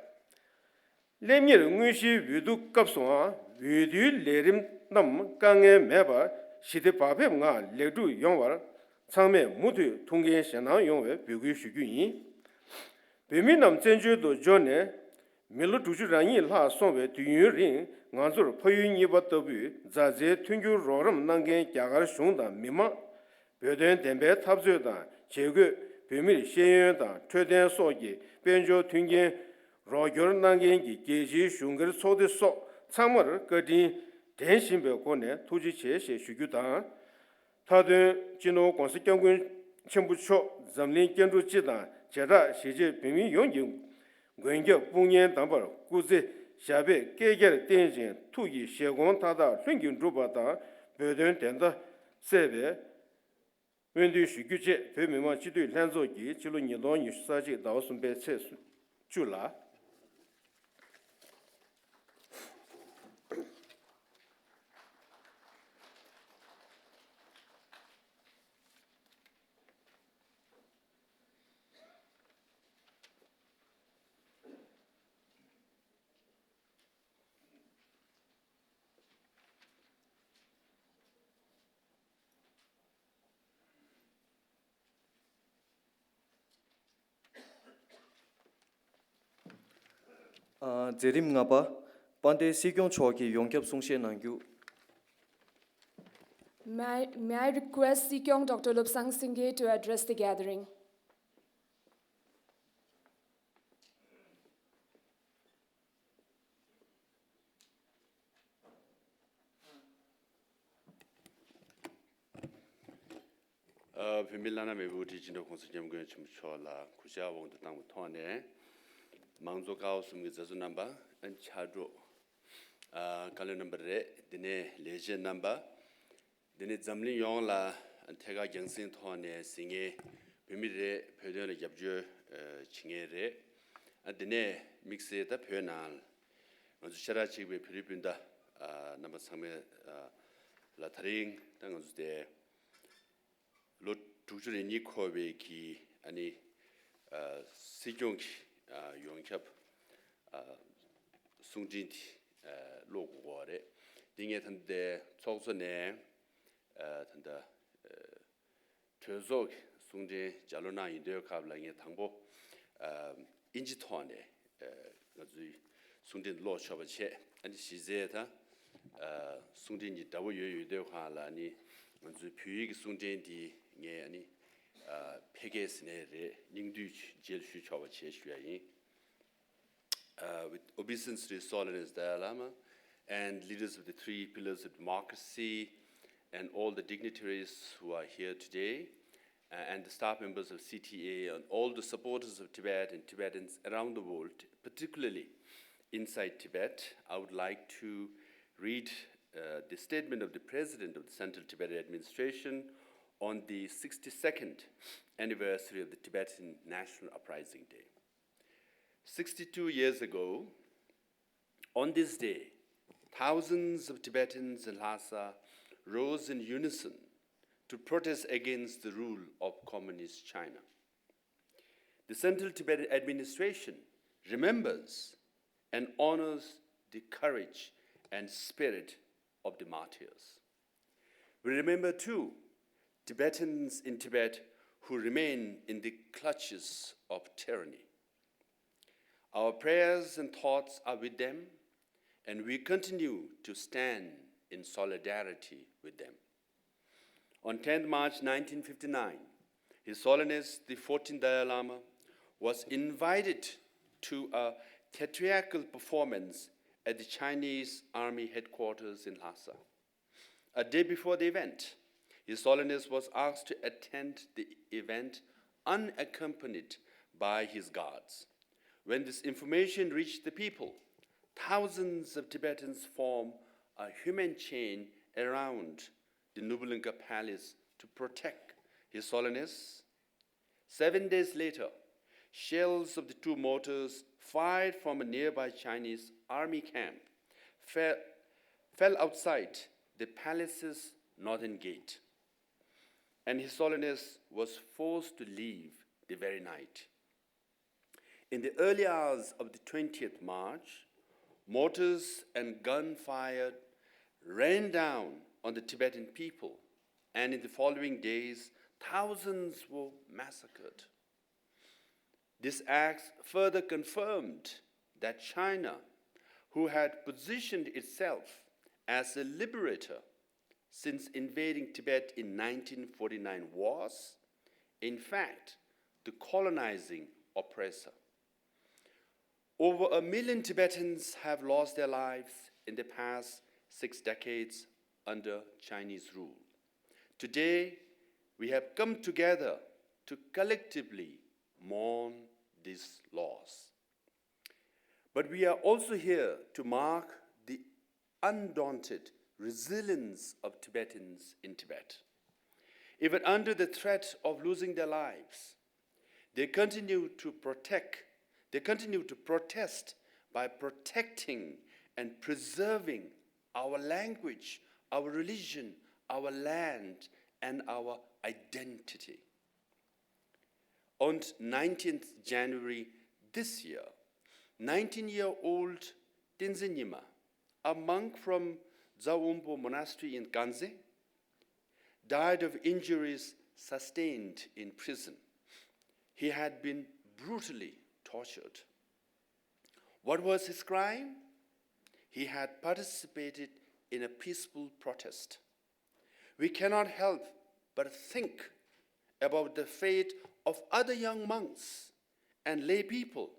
སླེབས་ཉེར་དངོས་གཞིའི་འོས་བསྡུ་སྐབས་སུའང་འོས་བསྡུའི་ལས་རིམ་རྣམས་དཀའ་ངལ་མེད་པར་ཞི་བདེ་བག་ཕེབས་ངང་ལེགས་གྲུབ་ཡོང་བར་ཚང་མས་མུ་མཐུད་ཐུགས་འགན་བཞེས་གནང་ཡོང་བའི་འབོད་སྐུལ་ཞུ་རྒྱུ་ཡིན། བོད་མི་རྣམས་བཙན་བྱོལ་དུ་འབྱོར་ནས་མི་ལོ་དྲུག་ཅུ་རེ་གཉིས་ལྷག་སོང་བའི་དུས་ཡུན་རིང་ང་ཚོར་ཕ་ཡུལ་གཉིས་པ་ལྟ་བུའི་མཛའ་བརྩེའི་མཐུན་འགྱུར་རོགས་རམ་གནང་མཁན་རྒྱ་གར་གཞུང་དང་མི་མང་། བོད་དོན་བདེན་པའི་འཐབ་རྩོད་དང་བྱེད་སྒོས་བོད་མིར་ཤེས་ཡོན་དང་འཕྲོད་བསྟེན་སོགས་ཀྱི་དཔལ་འབྱོར་མཐུན་རྐྱེན་རོགས་སྐྱོར་གནང་མཁན་གྱི་རྒྱལ་སྤྱིའི་གཞུང་སྒེར་ཚོགས་སྡེ་སོགས་ཚང་མར་བཀའ་དྲིན་དྲན་བཞིན་པའི་སྒོ་ནས་ཐུགས་རྗེ་ཆེ་ཞེས་ཞུ་རྒྱུ་དང་། མཐའ་དོན། སྤྱི་ནོར་༸གོང་ས་༸སྐྱབས་མགོན་ཆེན་པོ་མཆོག་འཛམ་གླིང་སྐྱེ་འགྲོ་སྤྱི་དང་བྱེ་བྲག་གཞིས་བྱེས་བོད་མི་ཡོངས་ཀྱི་མགོན་སྐྱབས་དཔུང་གཉེན་དམ་པར་སྐུ་ཚེ་ཞབས་པད་བསྐལ་བརྒྱར་བརྟན་ཅིང་ཐུགས་ཀྱི་བཞེད་དགོངས་མཐའ་དག་ལྷུན་གྱིས་འགྲུབ་པ་དང་བོད་དོན་བདེན་མཐའ་གསལ་བའི་སྨོན་འདུན་ཞུ་རྒྱུ་བཅས་བོད་མི་མང་སྤྱི་འཐུས་ལྷན་ཚོགས་ཀྱིས་ཕྱི་ལོ་ཉིས་སྟོང་ཉི་ཤུ་རྩ་གཅིག་ཟླ་བ་གསུམ་པའི་ཚེས་བཅུ་ལ། ཨ། མཛད་རིམ་ལྔ་པ། དཔལ་ལྡན་སྲིད་སྐྱོང་མཆོག་གིས་ཡོངས་ཁྱབ་གསུང་བཤད་གནང་རྒྱུ། May I, may I request Sikyong Doctor Lobsang Singye to address the gathering? ཨ། བོད་མིའི་བླ་ན་མེད་པའི་དབུ་ཁྲིད་སྤྱི་ནོར་༸གོང་ས་༸སྐྱབས་མགོན་ཆེན་པོ་མཆོག་ལ་གུས་ཕྱག་དབང་དུ་བཏང་བའི་ཐོག་ནས། མང་གཙོ་ཀ་བ་གསུམ་གྱི་མཛད་གཙོ་རྣམ་པ། ཨ། ཕྱག་རོགས། ཨ། བཀའ་བློན་རྣམ་པ་རེད། དེ་ནས་ལས་བྱེད་རྣམ་པ། དེ་ནས་འཛམ་གླིང་ཡོངས་ལ་ཐད་ཀར་རྒྱང་སྲིང་ཐོག་ནས་གཟིགས་མཁན་བོད་མི་རེད། བོད་དོན་ལ་རྒྱབ་སྐྱོར་ཨ་བྱེད་མཁན་རེད། ཨ། དེ་ནས་དམིགས་བསལ་ད་བོད་ནང་ང་ཚོ་ཤ་ཁྲག་གཅིག་པའི་བོད་རིགས་སྤུན་ཟླ་ཨ་རྣམ་པ་ཚང་མ་ཨ་ལ་དེ་རིང་ད་ང་ཚོ་དེ་ལོ་དྲུག་ཅུ་རེ་གཉིས་འཁོར་བའི་གི་ཨ་ནི་ཨ་སྲིད་སྐྱོང་གི་ཨ་ཡོངས་ཁྱབ་ཨ་གསུང་འཕྲིན་དེ་ཨ་ཀློག་དགོས་པ་རེད། འདི་ངས་ད་ལྟའི་ཚོགས་གཙོ་ནས་ཨ་ད་ལྟ་ཨ་གྲོས་ཚོགས་ཀྱི་གསུང་འཕྲིན་ལྗགས་ཀློག་གནང་ཡོང་དུས་སྐབས་ལ་ངས་དང་པོ་ཨ་ཨིན་ཇི་ཐོག་ནས་ཨ་ང་ཚོའི་གསུང་འཕྲིན་ཀློག་ཆོག་པ་བྱས། ཨ་ནི་གཞི་རྩའི་ད་ཨ་གསུང་འཕྲིན་གྱི་འདྲ་པོ་ཡོད་ཡོད་དུས་སྒང་ལ་ཨ་ནི་ང་ཚོའི་བོད་ཡིག་གི་གསུང་འཕྲིན་འདི་ངས་ཨ་ནི་ཨ་ཕལ་སྐད་ཟེར་ནའི་རེད། སྙིང་བསྡུས་རྗེས་ལ་ཞུ་ཆོག་པ་བྱས་ཞུ་ཡ་ཡིན། Uh, with obeisance to His Holiness Dalai Lama and leaders of the three pillars of democracy and all the dignitaries who are here today, uh, and the staff members of C T A and all the supporters of Tibet and Tibetans around the world, particularly inside Tibet, I would like to read uh, the statement of the President of the Central Tibetan Administration on the sixty-second anniversary of the Tibetan National Uprising Day. Sixty-two years ago, on this day, thousands of Tibetans in Lhasa rose in unison to protest against the rule of Communist China. The Central Tibetan Administration remembers and honors the courage and spirit of the martyrs. We remember, too, Tibetans in Tibet who remain in the clutches of tyranny. Our prayers and thoughts are with them, and we continue to stand in solidarity with them. On tenth March nineteen fifty-nine, His Holiness the fourteenth Dalai Lama was invited to a theatrical performance at the Chinese Army headquarters in Lhasa. A day before the event, His Holiness was asked to attend the event unaccompanied by his guards. When this information reached the people, thousands of Tibetans formed a human chain around the Nubalingka Palace to protect His Holiness. Seven days later, shells of the two mortars fired from a nearby Chinese army camp fell, fell outside the palace's northern gate, and His Holiness was forced to leave the very night. In the early hours of the twentieth March, mortars and gunfire rained down on the Tibetan people, and in the following days, thousands were massacred. This act further confirmed that China, who had positioned itself as a liberator since invading Tibet in nineteen forty-nine, was, in fact, the colonizing oppressor. Over a million Tibetans have lost their lives in the past six decades under Chinese rule. Today, we have come together to collectively mourn this loss. But we are also here to mark the undaunted resilience of Tibetans in Tibet. Even under the threat of losing their lives, they continue to protect, they continue to protest by protecting and preserving our language, our religion, our land, and our identity. On nineteenth January this year, nineteen-year-old Tenzin Nyima, a monk from Dzaumbo Monastery in Ganze, died of injuries sustained in prison. He had been brutally tortured. What was his crime? He had participated in a peaceful protest. We cannot help but think about the fate of other young monks and lay people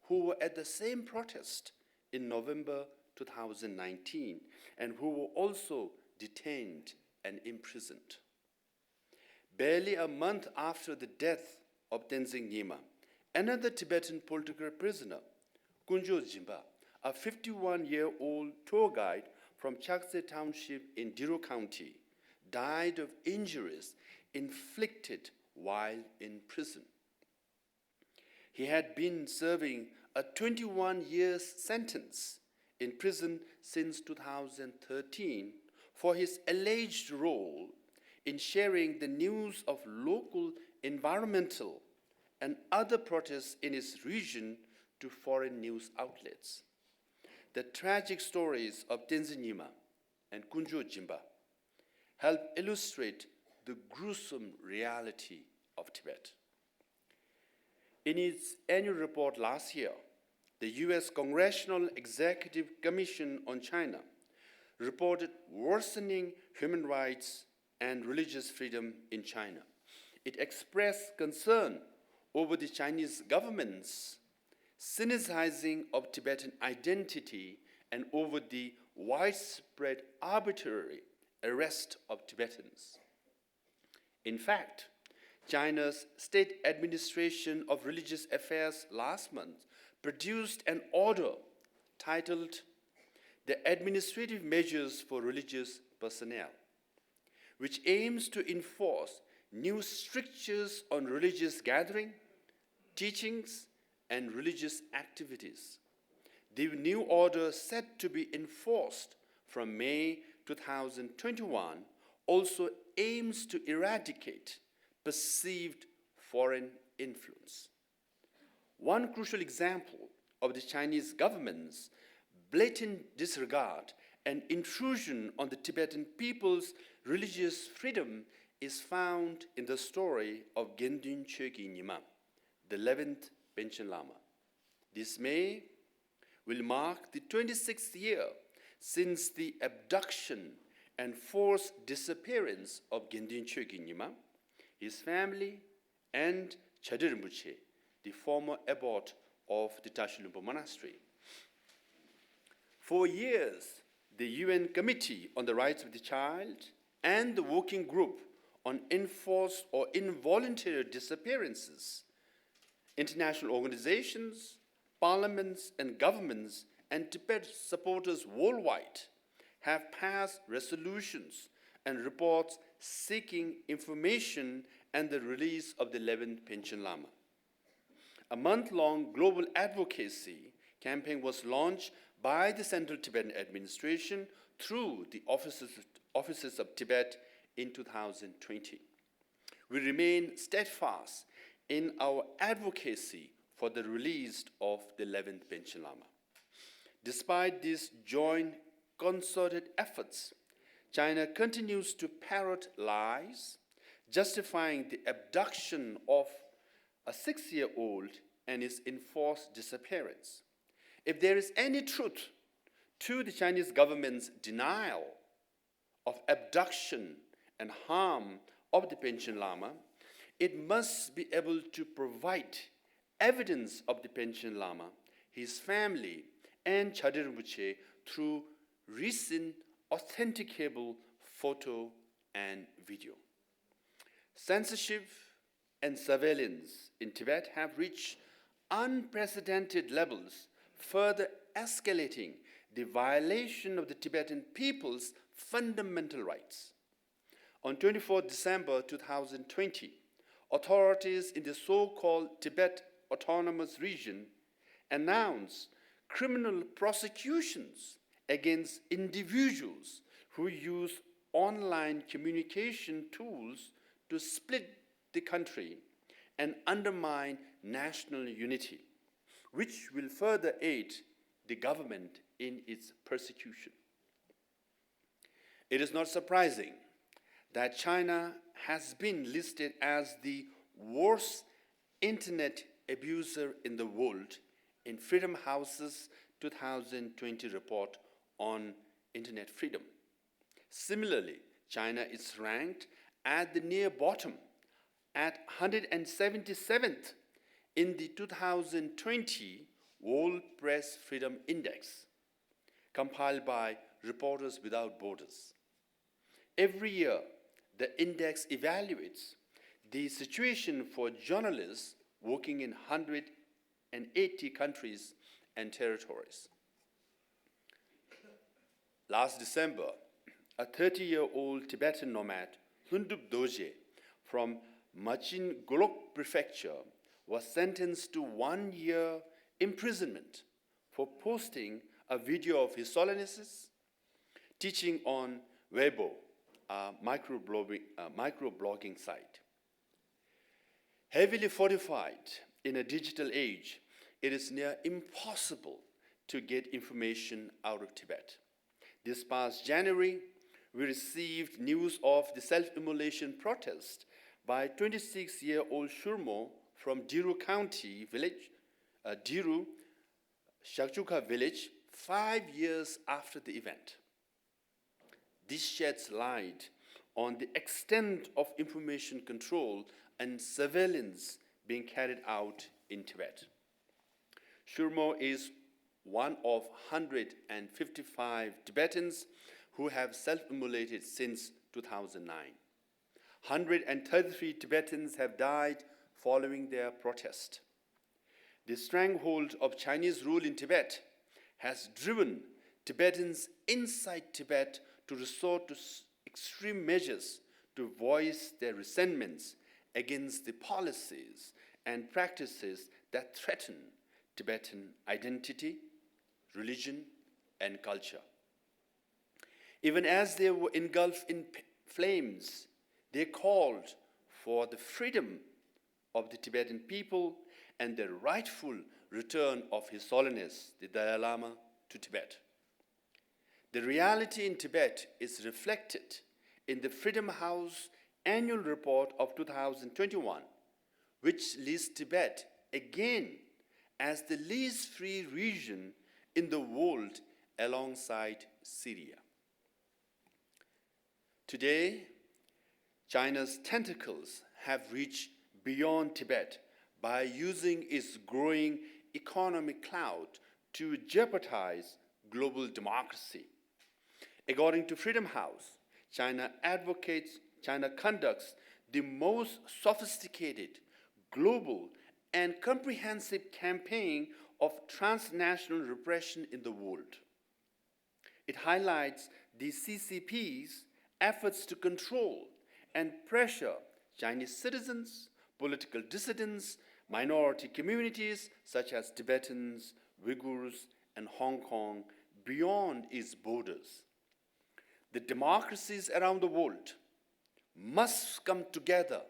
who were at the same protest in November two thousand nineteen and who were also detained and imprisoned. Barely a month after the death of Tenzin Nyima, another Tibetan political prisoner, Kunjo Jinpa, a fifty-one-year-old tour guide from Chakse Township in Diro County, died of injuries inflicted while in prison. He had been serving a twenty-one-year sentence in prison since two thousand thirteen for his alleged role in sharing the news of local environmental and other protests in his region to foreign news outlets. The tragic stories of Tenzin Nyima and Kunjo Jinpa help illustrate the gruesome reality of Tibet. In its annual report last year, the U S Congressional Executive Commission on China reported worsening human rights and religious freedom in China. It expressed concern over the Chinese government's sinicizing of Tibetan identity and over the widespread arbitrary arrest of Tibetans. In fact, China's State Administration of Religious Affairs last month produced an order titled The Administrative Measures for Religious Personnel, which aims to enforce new strictures on religious gathering, teachings, and religious activities. The new order, set to be enforced from May two thousand twenty-one, also aims to eradicate perceived foreign influence. One crucial example of the Chinese government's blatant disregard and intrusion on the Tibetan people's religious freedom is found in the story of Gyaltsuen Chökyi Nyima, the eleventh Panchen Lama. This May will mark the twenty-sixth year since the abduction and forced disappearance of Gyaltsuen Chökyi Nyima, his family, and Chadri Rinpoche, the former abbot of the Tashi Lhunpo Monastery. For years, the U N Committee on the Rights of the Child and the Working Group on Enforced or Involuntary Disappearances, international organizations, parliaments, and governments, and Tibet supporters worldwide have passed resolutions and reports seeking information and the release of the eleventh Panchen Lama. A month long global advocacy campaign was launched by the Central Tibetan Administration through the Offices, Offices of Tibet in two thousand twenty. We remain steadfast in our advocacy for the release of the eleventh Panchen Lama. Despite these joint concerted efforts, China continues to parrot lies, justifying the abduction of a six-year-old and his enforced disappearance. If there is any truth to the Chinese government's denial of abduction and harm of the Panchen Lama, it must be able to provide evidence of the Panchen Lama, his family, and Chadri Rinpoche through recent authenticable photo and video. Censorship and surveillance in Tibet have reached unprecedented levels, further escalating the violation of the Tibetan people's fundamental rights. On twenty-fourth December two thousand twenty, authorities in the so-called Tibet Autonomous Region announced criminal prosecutions against individuals who use online communication tools to split the country and undermine national unity, which will further aid the government in its persecution. It is not surprising that China has been listed as the worst internet abuser in the world in Freedom House's two thousand twenty report on internet freedom. Similarly, China is ranked at the near bottom at one hundred seventy-seventh in the two thousand twenty World Press Freedom Index, compiled by Reporters Without Borders. Every year, the index evaluates the situation for journalists working in one hundred eighty countries and territories. Last December, a thirty year old Tibetan nomad, Lhundrup Dorje, from Machin Golok Prefecture, was sentenced to one year imprisonment for posting a video of His Holiness's teaching on Weibo, a microblogging, a microblogging site. Heavily fortified in a digital age, it is near impossible to get information out of Tibet. This past January, we received news of the self-immolation protest by twenty-six-year-old Shurmo from Diru County village, uh, Diru Shakchuka village, five years after the event. This sheds light on the extent of information control and surveillance being carried out in Tibet. Shurmo is one of one hundred fifty-five Tibetans who have self-immolated since two thousand nine. One hundred thirty-three Tibetans have died following their protest. The stranglehold of Chinese rule in Tibet has driven Tibetans inside Tibet to resort to s- extreme measures to voice their resentments against the policies and practices that threaten Tibetan identity, religion, and culture. Even as they were engulfed in p- flames, they called for the freedom of the Tibetan people and the rightful return of His Holiness the Dalai Lama to Tibet. The reality in Tibet is reflected in the Freedom House annual report of two thousand twenty-one, which lists Tibet again as the least free region in the world alongside Syria. Today, China's tentacles have reached beyond Tibet by using its growing economic clout to jeopardize global democracy. According to Freedom House, China advocates, China conducts the most sophisticated, global, and comprehensive campaign of transnational repression in the world. It highlights the C C P's efforts to control and pressure Chinese citizens, political dissidents, minority communities such as Tibetans, Uyghurs, and Hong Kong beyond its borders. The democracies around the world must come together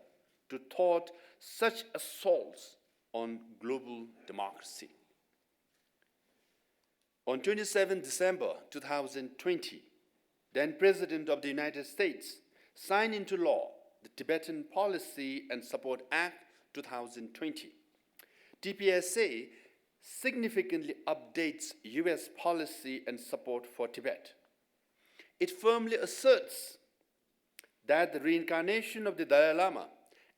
to thwart such assaults on global democracy. On twenty-seventh December two thousand twenty, then President of the United States signed into law the Tibetan Policy and Support Act two thousand twenty. T P S A significantly updates U S policy and support for Tibet. It firmly asserts that the reincarnation of the Dalai Lama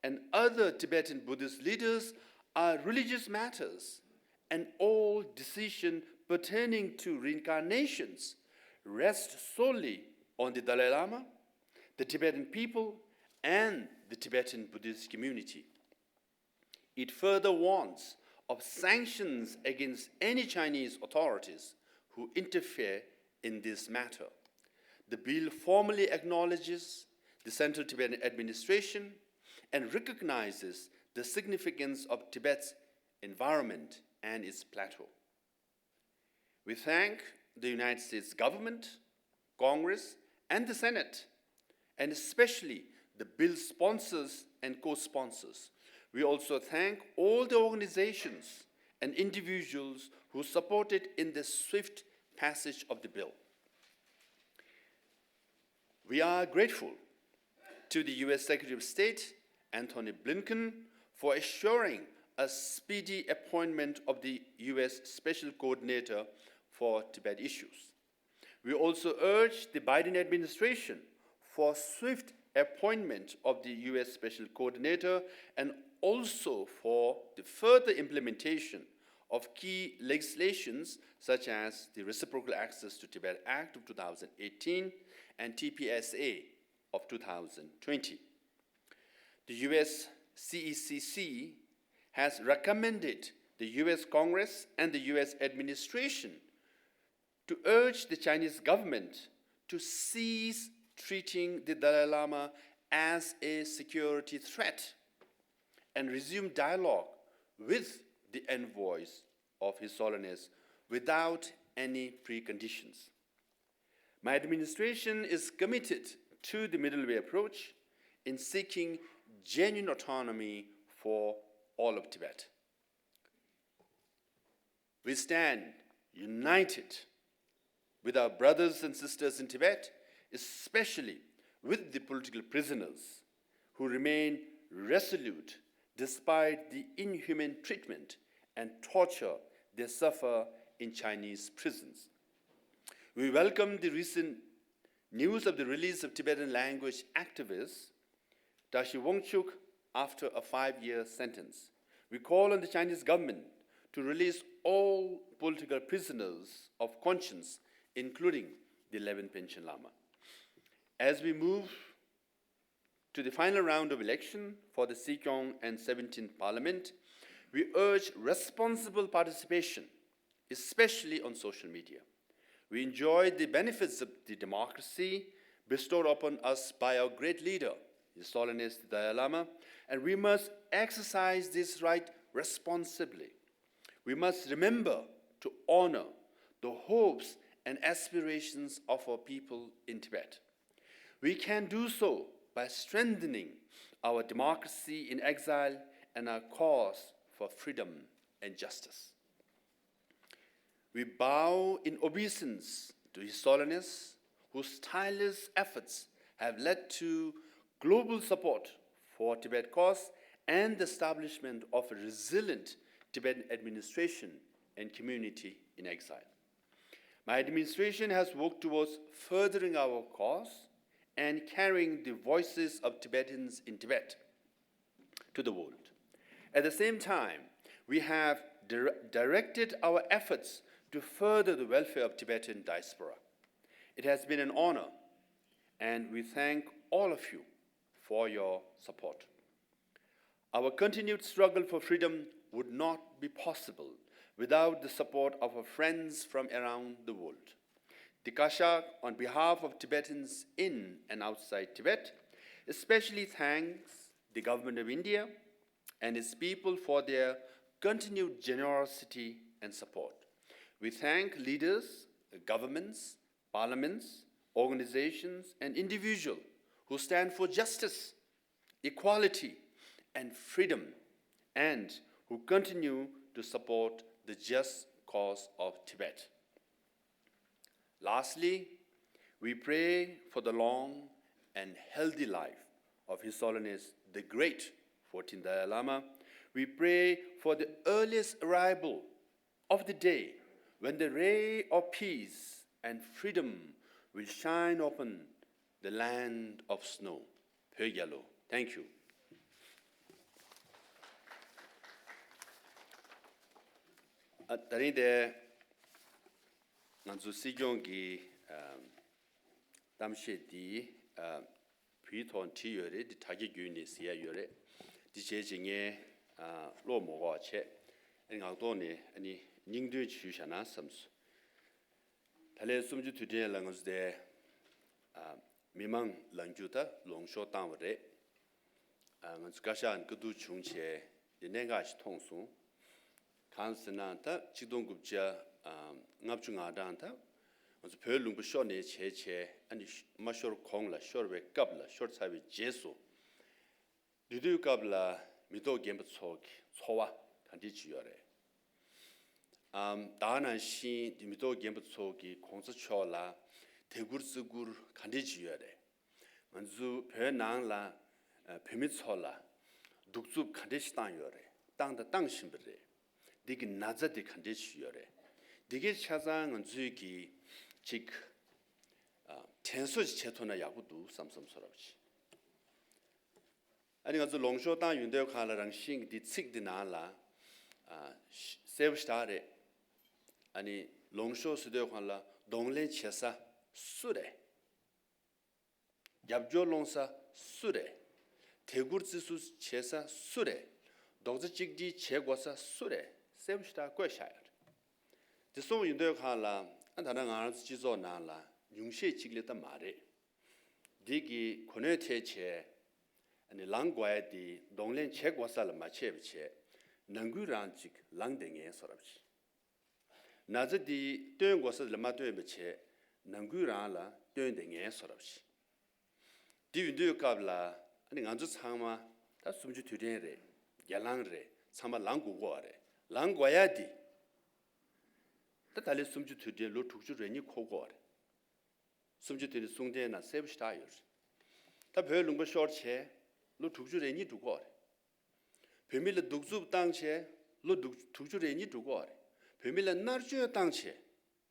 and other Tibetan Buddhist leaders are religious matters, and all decision pertaining to reincarnations rest solely on the Dalai Lama, the Tibetan people, and the Tibetan Buddhist community. It further warns of sanctions against any Chinese authorities who interfere in this matter. The bill formally acknowledges the Central Tibetan Administration and recognizes the significance of Tibet's environment and its plateau. We thank the United States government, Congress, and the Senate, and especially the bill sponsors and co-sponsors. We also thank all the organizations and individuals who supported in the swift passage of the bill. We are grateful to the U S Secretary of State Antony Blinken for assuring a speedy appointment of the U S Special Coordinator for Tibet issues. We also urge the Biden administration for swift appointment of the U S Special Coordinator and also for the further implementation of key legislations such as the Reciprocal Access to Tibet Act of two thousand eighteen and T P S A of two thousand twenty. The U S C E C C has recommended the U S Congress and the U S administration to urge the Chinese government to cease treating the Dalai Lama as a security threat and resume dialogue with the envoys of His Holiness without any preconditions. My administration is committed to the middle way approach in seeking genuine autonomy for all of Tibet. We stand united with our brothers and sisters in Tibet, especially with the political prisoners who remain resolute despite the inhuman treatment and torture they suffer in Chinese prisons. We welcome the recent news of the release of Tibetan language activist Tashi Wangchuk after a five-year sentence. We call on the Chinese government to release all political prisoners of conscience, including the eleventh Panchen Lama. As we move to the final round of election for the Sikyong and seventeenth Parliament, we urge responsible participation, especially on social media. We enjoy the benefits of the democracy bestowed upon us by our great leader, His Holiness the Dalai Lama, and we must exercise this right responsibly. We must remember to honor the hopes and aspirations of our people in Tibet. We can do so by strengthening our democracy in exile and our cause for freedom and justice. We bow in obeisance to His Holiness, whose tireless efforts have led to global support for Tibet cause and the establishment of a resilient Tibetan administration and community in exile. My administration has worked towards furthering our cause and carrying the voices of Tibetans in Tibet to the world. At the same time, we have dire- directed our efforts to further the welfare of Tibetan diaspora. It has been an honor, and we thank all of you for your support. Our continued struggle for freedom would not be possible without the support of our friends from around the world. The Kashag, on behalf of Tibetans in and outside Tibet, especially thanks the Government of India and its people for their continued generosity and support. We thank leaders, governments, parliaments, organizations, and individuals who stand for justice, equality, and freedom, and who continue to support the just cause of Tibet. Lastly, we pray for the long and healthy life of His Holiness the Great fourteenth Dalai Lama. We pray for the earliest arrival of the day when the ray of peace and freedom will shine upon the land of snow. བོད་རྒྱལ་ལོ། Thank you. ཨ། ད་རིང་དེ་ང་ཚོ་སྲིད་སྐྱོང་གི་ཨ་གཏམ་བཤད་འདི་ཨ་བོད་ཐོག་བྲིས་ཡོད་རེད། འདི་དྲ་རྒྱ་བརྒྱུད་ནས་གཟིགས་ཡ་ཡོད་རེད། འདི་བྱས་རྗེས་ངས་ཨ་ཀློག་མ་དགོས་པ་བྱས། ཨ་ནི་ངག་ཐོག་ནས་ཨ་ནི་སྙིང་དོན་ཞུས་བཞག་ན་བསམས་སོང་། ད་ལན་གསུམ་བཅུ་དུས་དྲན་ལ་ང་ཚོ་དེ་ཨ་མི་མང་ལངས་རྒྱུ་ད་ལོངས་ཤོག་བཏང་བ་རེད། ཨ་ང་ཚོ་བཀའ་ཤག་ནས་བཀའ་བསྡུར་བྱུང་བྱས་དེ་གནད་འགག་ཞིག་མཐོང་སོང་། གང་ཟེར་ན་ད་ཆིག་སྟོང་དགུ་བརྒྱ་ཨ་ལྔ་བཅུ་ང་གྲངས་ད་ང་ཚོ་བོད་ལུང་པ་ཤོར་ནས་བྱས་བྱས། ཨ་ནི་མ་ཤོར་གོང་ལ་ཤོར་བའི་སྐབས་ལ་ཤོར་ཚར་བའི་རྗེས་སུ། འདི་དུས་སྐབས་ལ་མི་ཐོག་རྒན་པ་ཚོ་གི་འཚོ་བ་ག་འདྲས་ཅིག་ཡོད་རེད། ཨམ། ད་ག་ནང་བཞིན་འདི་མི་ཐོག་རྒན་པ་ཚོ་གི་གོང་ས་མཆོག་ལ་དད་བཀུར་བརྩི་བཀུར་ག་འདྲས་ཅིག་ཡོད་རེད། ང་ཚོ་བོད་ནང་ལ་ཨ་བོད་མི་ཚོ་ལ་གདུག་རྩུབ་ག་འདྲས་ཤིག་བཏང་ཡོད་རེད། བཏང་དང་བཏང་བཞིན་པ་རེད། འདི་གི་ན་ཚ་དེ་ག་འདྲས་ཤིག་ཡོད་རེད། འདི་གའི་ཆ་ཚང་ང་ཚོས་ཀྱིས་ཅིག་ཨ། དྲན་གསོ་ཅིག་བྱེད་ཐུབ་ན་ཡག་པོ་འདུག་བསམ་བསམ་བཟོ་འདྲ་པོ་ཅིག་ཨ་ནི་ང་ཚོ་ལོངས་ཤོག་བཏང་ཡོང་དུས་སྒང་ལ་རང་བཞིན་གྱི་འདི་ཚིག་འདི་ནང་ལ་ཨ། གསལ་པོ་ཞེ་དྲག་རེད། ཨ་ནི་ལོངས་ཤོག་ཟེར་དུས་སྒང་ལ་གདོང་ལེན་བྱེད་ས་སུ་རེད། རྒྱབ་སྐྱོར་སློང་ས་སུ་རེད། དད་བཀུར་བརྩི་སྲུང་བྱེད་ས་སུ་རེད། རྡོག་རྩ་གཅིག་སྒྲིལ་བྱེད་དགོས་ས་སུ་རེད། གསལ་པོ་ཞེ་དྲག་བཀོད་བཞག་ཡོད་རེད། དེ་སོང་ཡོང་དུས་སྒང་ལ་ཨ། ད་ནང་ང་རང་ཚོ་སྤྱི་ཚོགས་ནང་ལ་ཉུང་ཤས་གཅིག་ལས་ད་མ་རེད། འདི་གི་གོ་གནས་ཐད་བྱས་ཨ་ནི་ལངས་དགོས་ཡ་དེ་གདོང་ལེན་བྱེད་དགོས་ས་ལ་མ་བྱས་པ་བྱས་ནང་ཁུལ་རང་ཅིག་ལངས་བསྡད་མཁན་བཟོ་འདྲ་པོ་ཅིག་ན་ཚ་འདི་སྟོན་དགོས་ས་ལ་མ་སྟོན་པ་བྱས་ནང་ཁུལ་རང་ལ་སྟོན་བསྡད་མཁན་བཟོ་འདྲ་པོ་ཞིག་འདི་ཡོང་དུས་སྐབས་ལ་ཨ་ནི་ང་ཚོ་ཚང་མ་ད་གསུམ་བཅུ་དུས་དྲན་རེད། སྒེར་ལངས་རེད། ཚང་མ་ལངས་དགོས་ཀྱི་ཡོད་རེད། ལངས་དགོས་ཡ་འདི་ད་ད་ལོའི་གསུམ་བཅུ་དུས་དྲན་ལོ་དྲུག་ཅུ་རེ་གཉིས་འཁོར་ཀྱི་ཡོད་རེད། གསུམ་བཅུ་དུས་དྲན་གསུང་དོན་ནང་གསལ་པོ་ཞེ་དྲག་ཡོད་རེད། ད་བོད་ལུང་པ་ཤོར་བྱས་ལོ་དྲུག་ཅུ་རེ་གཉིས་འགྲོ་གི་ཡོད་རེད། བོད་མི་ལ་གདུག་རྩུབ་བཏང་བྱས་ལོ་དྲུག་དྲུག་ཅུ་རེ་གཉིས་འགྲོ་གི་ཡོད་རེད། བོད་མི་ལ་མནར་གཅོད་བཏང་བྱས་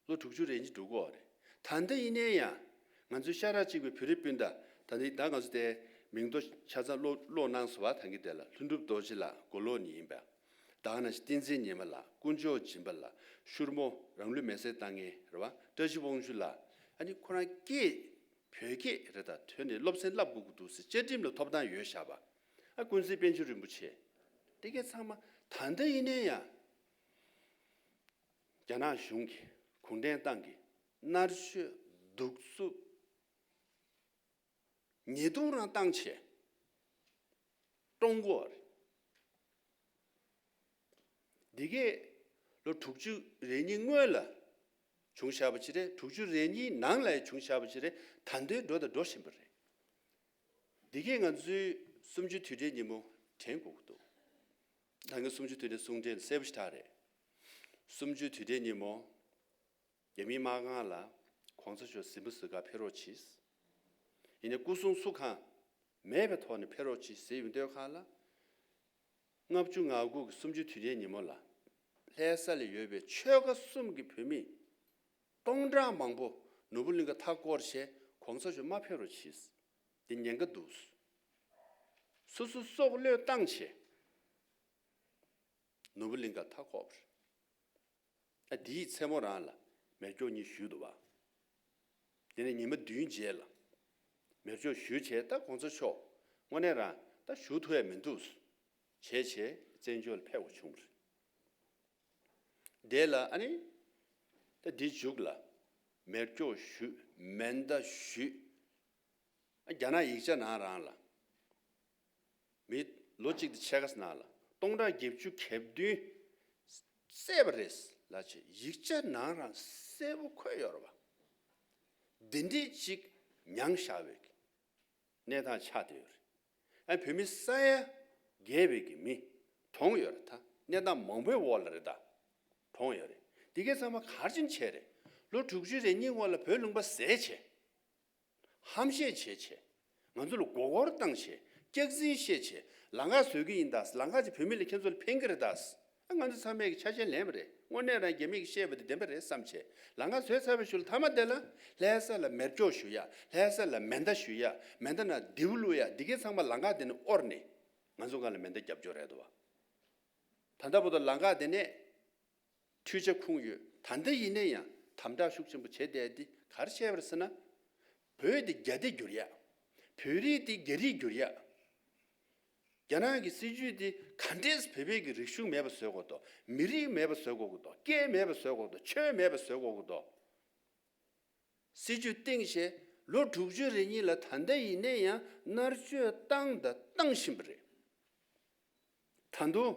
ལོ་དྲུག་ཅུ་རེ་གཉིས་འགྲོ་གི་ཡོད་རེད། ད་ལྟ་ཡིན་ནའི་ཡང་ང་ཚོའི་ཤ་ཁྲག་གཅིག་པའི་བོད་རིགས་སྤུན་ཟླ། ད་ནི་ད་ང་ཚོ་དེ་མིང་ཐོ་ཆ་ཚང་ཀློག་ཀློག་གནང་སོང་བ། ད་གིན་དེ་ལ་ལྷུན་གྲུབ་རྡོ་རྗེ་ལགས་མགོ་ལོག་ནས་ཡིན་པ། ད་ག་ནང་བཞིན་བསྟན་འཛིན་ཉི་མ་ལགས། དཀོན་མཆོག་སྦྱིན་པ་ལགས། ཤུར་མོ་རང་ལུས་མེར་སྲེག་བཏང་མཁན་རེད་བ། བཀྲ་ཤིས་དབང་ཕྱུག་ལགས། ཨ་ནི་ཁོ་རང་སྐད་བོད་སྐད་རེད། ད་ཐོན་ནས་སློབ་ཚན་བསླབ་དགོས་ཀྱི་འདུག་ཟེར་བཅའ་ཁྲིམས་ལ་ཐོབ་ཐང་ཡོད་བཞག་པ། ཨ་ཀུན་གཟིགས་པཎ་ཆེན་རིན་པོ་ཆེ། དེ་གས་ཚང་མ་ད་ལྟ་ཡིན་ནའི་ཡང་རྒྱ་ནག་གཞུང་གིས་གུང་ཁྲན་ཏང་གིས་མནར་གཅོད་གདུག་རྩུབ་ཉེས་རྡུང་རང་བཏང་བྱས་བཀྲོངས་ཀྱི་ཡོད་རེད། འདི་གས་ལོ་དྲུག་ཅུ་རེ་གཉིས་སྔོན་ལ་བྱུང་བཞག་པ་ཅིག་རེད། དྲུག་ཅུ་རེ་གཉིས་ནང་ལ་ཡང་བྱུང་བཞག་པ་ཅིག་རེད། ད་ལྟའི་འགྲོ་དང་འགྲོ་བཞིན་པ་རེད། འདི་གས་ང་ཚོའི་གསུམ་བཅུ་དུས་དྲན་ཉིན་མོ་དྲན་དགོས་ཀྱི་འདུག་ད་གིན་གསུམ་བཅུ་དུས་དྲན་གསུང་དོན་གསལ་པོ་ཞེ་དྲག་རེད། གསུམ་བཅུ་དུས་དྲན་ཉིན་མོ་རྒྱ་མིའི་དམག་ཁང་ལ་གོང་ས་མཆོག་གཟིགས་མོ་བཟོ་གར་ཕེབས་རོགས་གྱིས། ཡིན་ནའི་སྐུ་སྲུང་སུ་གང་མེད་པའི་ཐོག་ནས་ཕེབས་རོགས་གྱིས་ཟེར་ཡོང་དུས་སྒང་ལ། ལྔ་བཅུ་ང་དགུ་གི་གསུམ་བཅུ་དུས་དྲན་ཉིན་མོ་ལ་ལྷ་ས་ལ་ཡོད་པའི་ཆོལ་ཁ་གསུམ་གྱི་བོད་མི་སྟོང་ཕྲག་མང་པོ་ནོར་བུ་གླིང་ཁ་མཐའ་བསྐོར་བྱས་གོང་ས་མཆོག་མ་ཕེབས་རོགས་གྱིས། འདི་ཉེན་ཁ་འདུག་སོ་སོ་སྲོག་བློས་བཏང་བྱས་ནོར་བུ་གླིང་ཁ་མཐའ་བསྐོར་བ་རེད། ཨ་དེའི་མཚན་མོ་རང་ལ་མེ་སྒྱོགས་གཉིས་གཞུས་འདུག་བ། དེ་ནས་ཉི་མ་བདུན་རྗེས་ལ་མེ་སྒྱོགས་གཞུས་བྱས། ད་གོང་ས་མཆོག་དངོས་གནས་རང་ད་བཞུགས་ཐུབ་ཡ་མི་འདུག་བྱས་བྱས་བཙན་བྱོལ་ལ་ཕེབས་དགོས་བྱུང་བ་རེད། དེ་ལ་ཨ་ནི་ད་འདིའི་མཇུག་ལ་མེ་སྒྱོགས་གཞུས། མེ་མདའ་གཞུས། རྒྱ་ནག་ཡིག་ཆ་ནང་རང་ལ་མི་ལོ་གཅིག་དང་ཕྱེད་ཀ་ནང་ལ་སྟོང་ཕྲག་བརྒྱད་ཅུ་གྱ་བདུན་བསད་པ་རེད་ལབ་བྱས་ཡིག་ཆ་ནང་རང་གསལ་པོ་འཁོད་ཡོད་རེད་བ། འདི་འདྲས་ཅིག་མྱངས་བཞག་པའི་གནས་སྟངས་ཆགས་བསྡད་ཡོད་རེད། ཨ་བོད་མི་ས་ཡ་བརྒལ་བའི་གི་མི་གྲོངས་ཡོད་རེད། ད་གནས་སྟངས་མང་པོའི་འོག་ལ་རེད། ད་གྲོངས་ཡོད་རེད། འདི་གས་ཚང་མ་ག་རེ་བྱས་ནས་བྱས་རེད། ལོ་དྲུག་ཅུ་རེ་གཉིས་སྔོན་ལ་བོད་ལུང་པ་ཟས་བྱས། ཧམ་བཤད་བྱས་བྱས། ང་ཚོ་ལ་མགོ་སྐོར་བཏང་བྱས། སྐྱག་རྫུན་བཤད་བྱས། ལམ་ཁ་བཟོ་གི་ཡིན་ད། ལམ་ཁ་ཅིག་བོད་མི་ལ་ཁྱེད་ཚོ་ལ་ཕན་གི་རེད་ད། ཨ་ང་ཚོ་ཚང་མས་ཀྱི་ཆ་ཤས་ལེན་པ་རེད། དངོས་གནས་རང་རྒྱ་མི་གིས་བཤད་པ་དེ་བདེན་པ་རེད་བསམ་བྱས་ལམ་ཁ་བཟོས་ཚར་བའི་གཞུག་ལ་མཐའ་མ་དེ་ལ་ལྷ་ས་ལ་མེ་སྒྱོགས་གཞུ་ཡ། ལྷ་ས་ལ་མེ་མདའ་གཞུ་ཡ། མེ་མདའ་ནང་མདེའུ་བླུགས་ཡ། འདི་གས་ཚང་མ་ལམ་ཁ་དེ་ནས་དབོར་ནས་ང་ཚོ་སྒང་ལ་མེ་མདའ་རྒྱབ་སྐྱོར་རེད་འདུག་བ། ད་ལྟ་བར་དུ་ལམ་ཁ་དེ་ནས་འཕྲུལ་ཆས་ཁུངས་ཡོད། ད་ལྟ་ཡིན་ན་ཡང་དམ་དྲག་ཤུགས་ཆེན་པོ་བྱས་བསྡད་དེ་ག་རེ་བྱས་པ་རེད་ཟེར་ན། བོད་དེ་རྒྱ་སྡེ་བསྒྱུར་ཡ། བོད་རིགས་དེ་རྒྱ་རིགས་བསྒྱུར་ཡ། རྒྱ་ནག་གི་སྲིད་ཇུས་དེ་ག་འདྲས་བོད་པའི་གི་རིག་གཞུང་མེད་པ་བཟོ་དགོས་འདུག་མི་རིགས་མེད་པ་བཟོ་དགོས་ཀྱི་འདུག་སྐད་མེད་པ་བཟོ་དགོས་འདུག་ཆོས་མེད་པ་བཟོ་དགོས་ཀྱི་འདུག་སྲིད་ཇུས་བཏིང་བྱས་ལོ་དྲུག་ཅུ་རེ་གཉིས་ལ་ད་ལྟ་ཡིན་ན་ཡང་མནར་གཅོད་བཏང་དང་བཏང་བཞིན་པ་རེད། ད་དུང་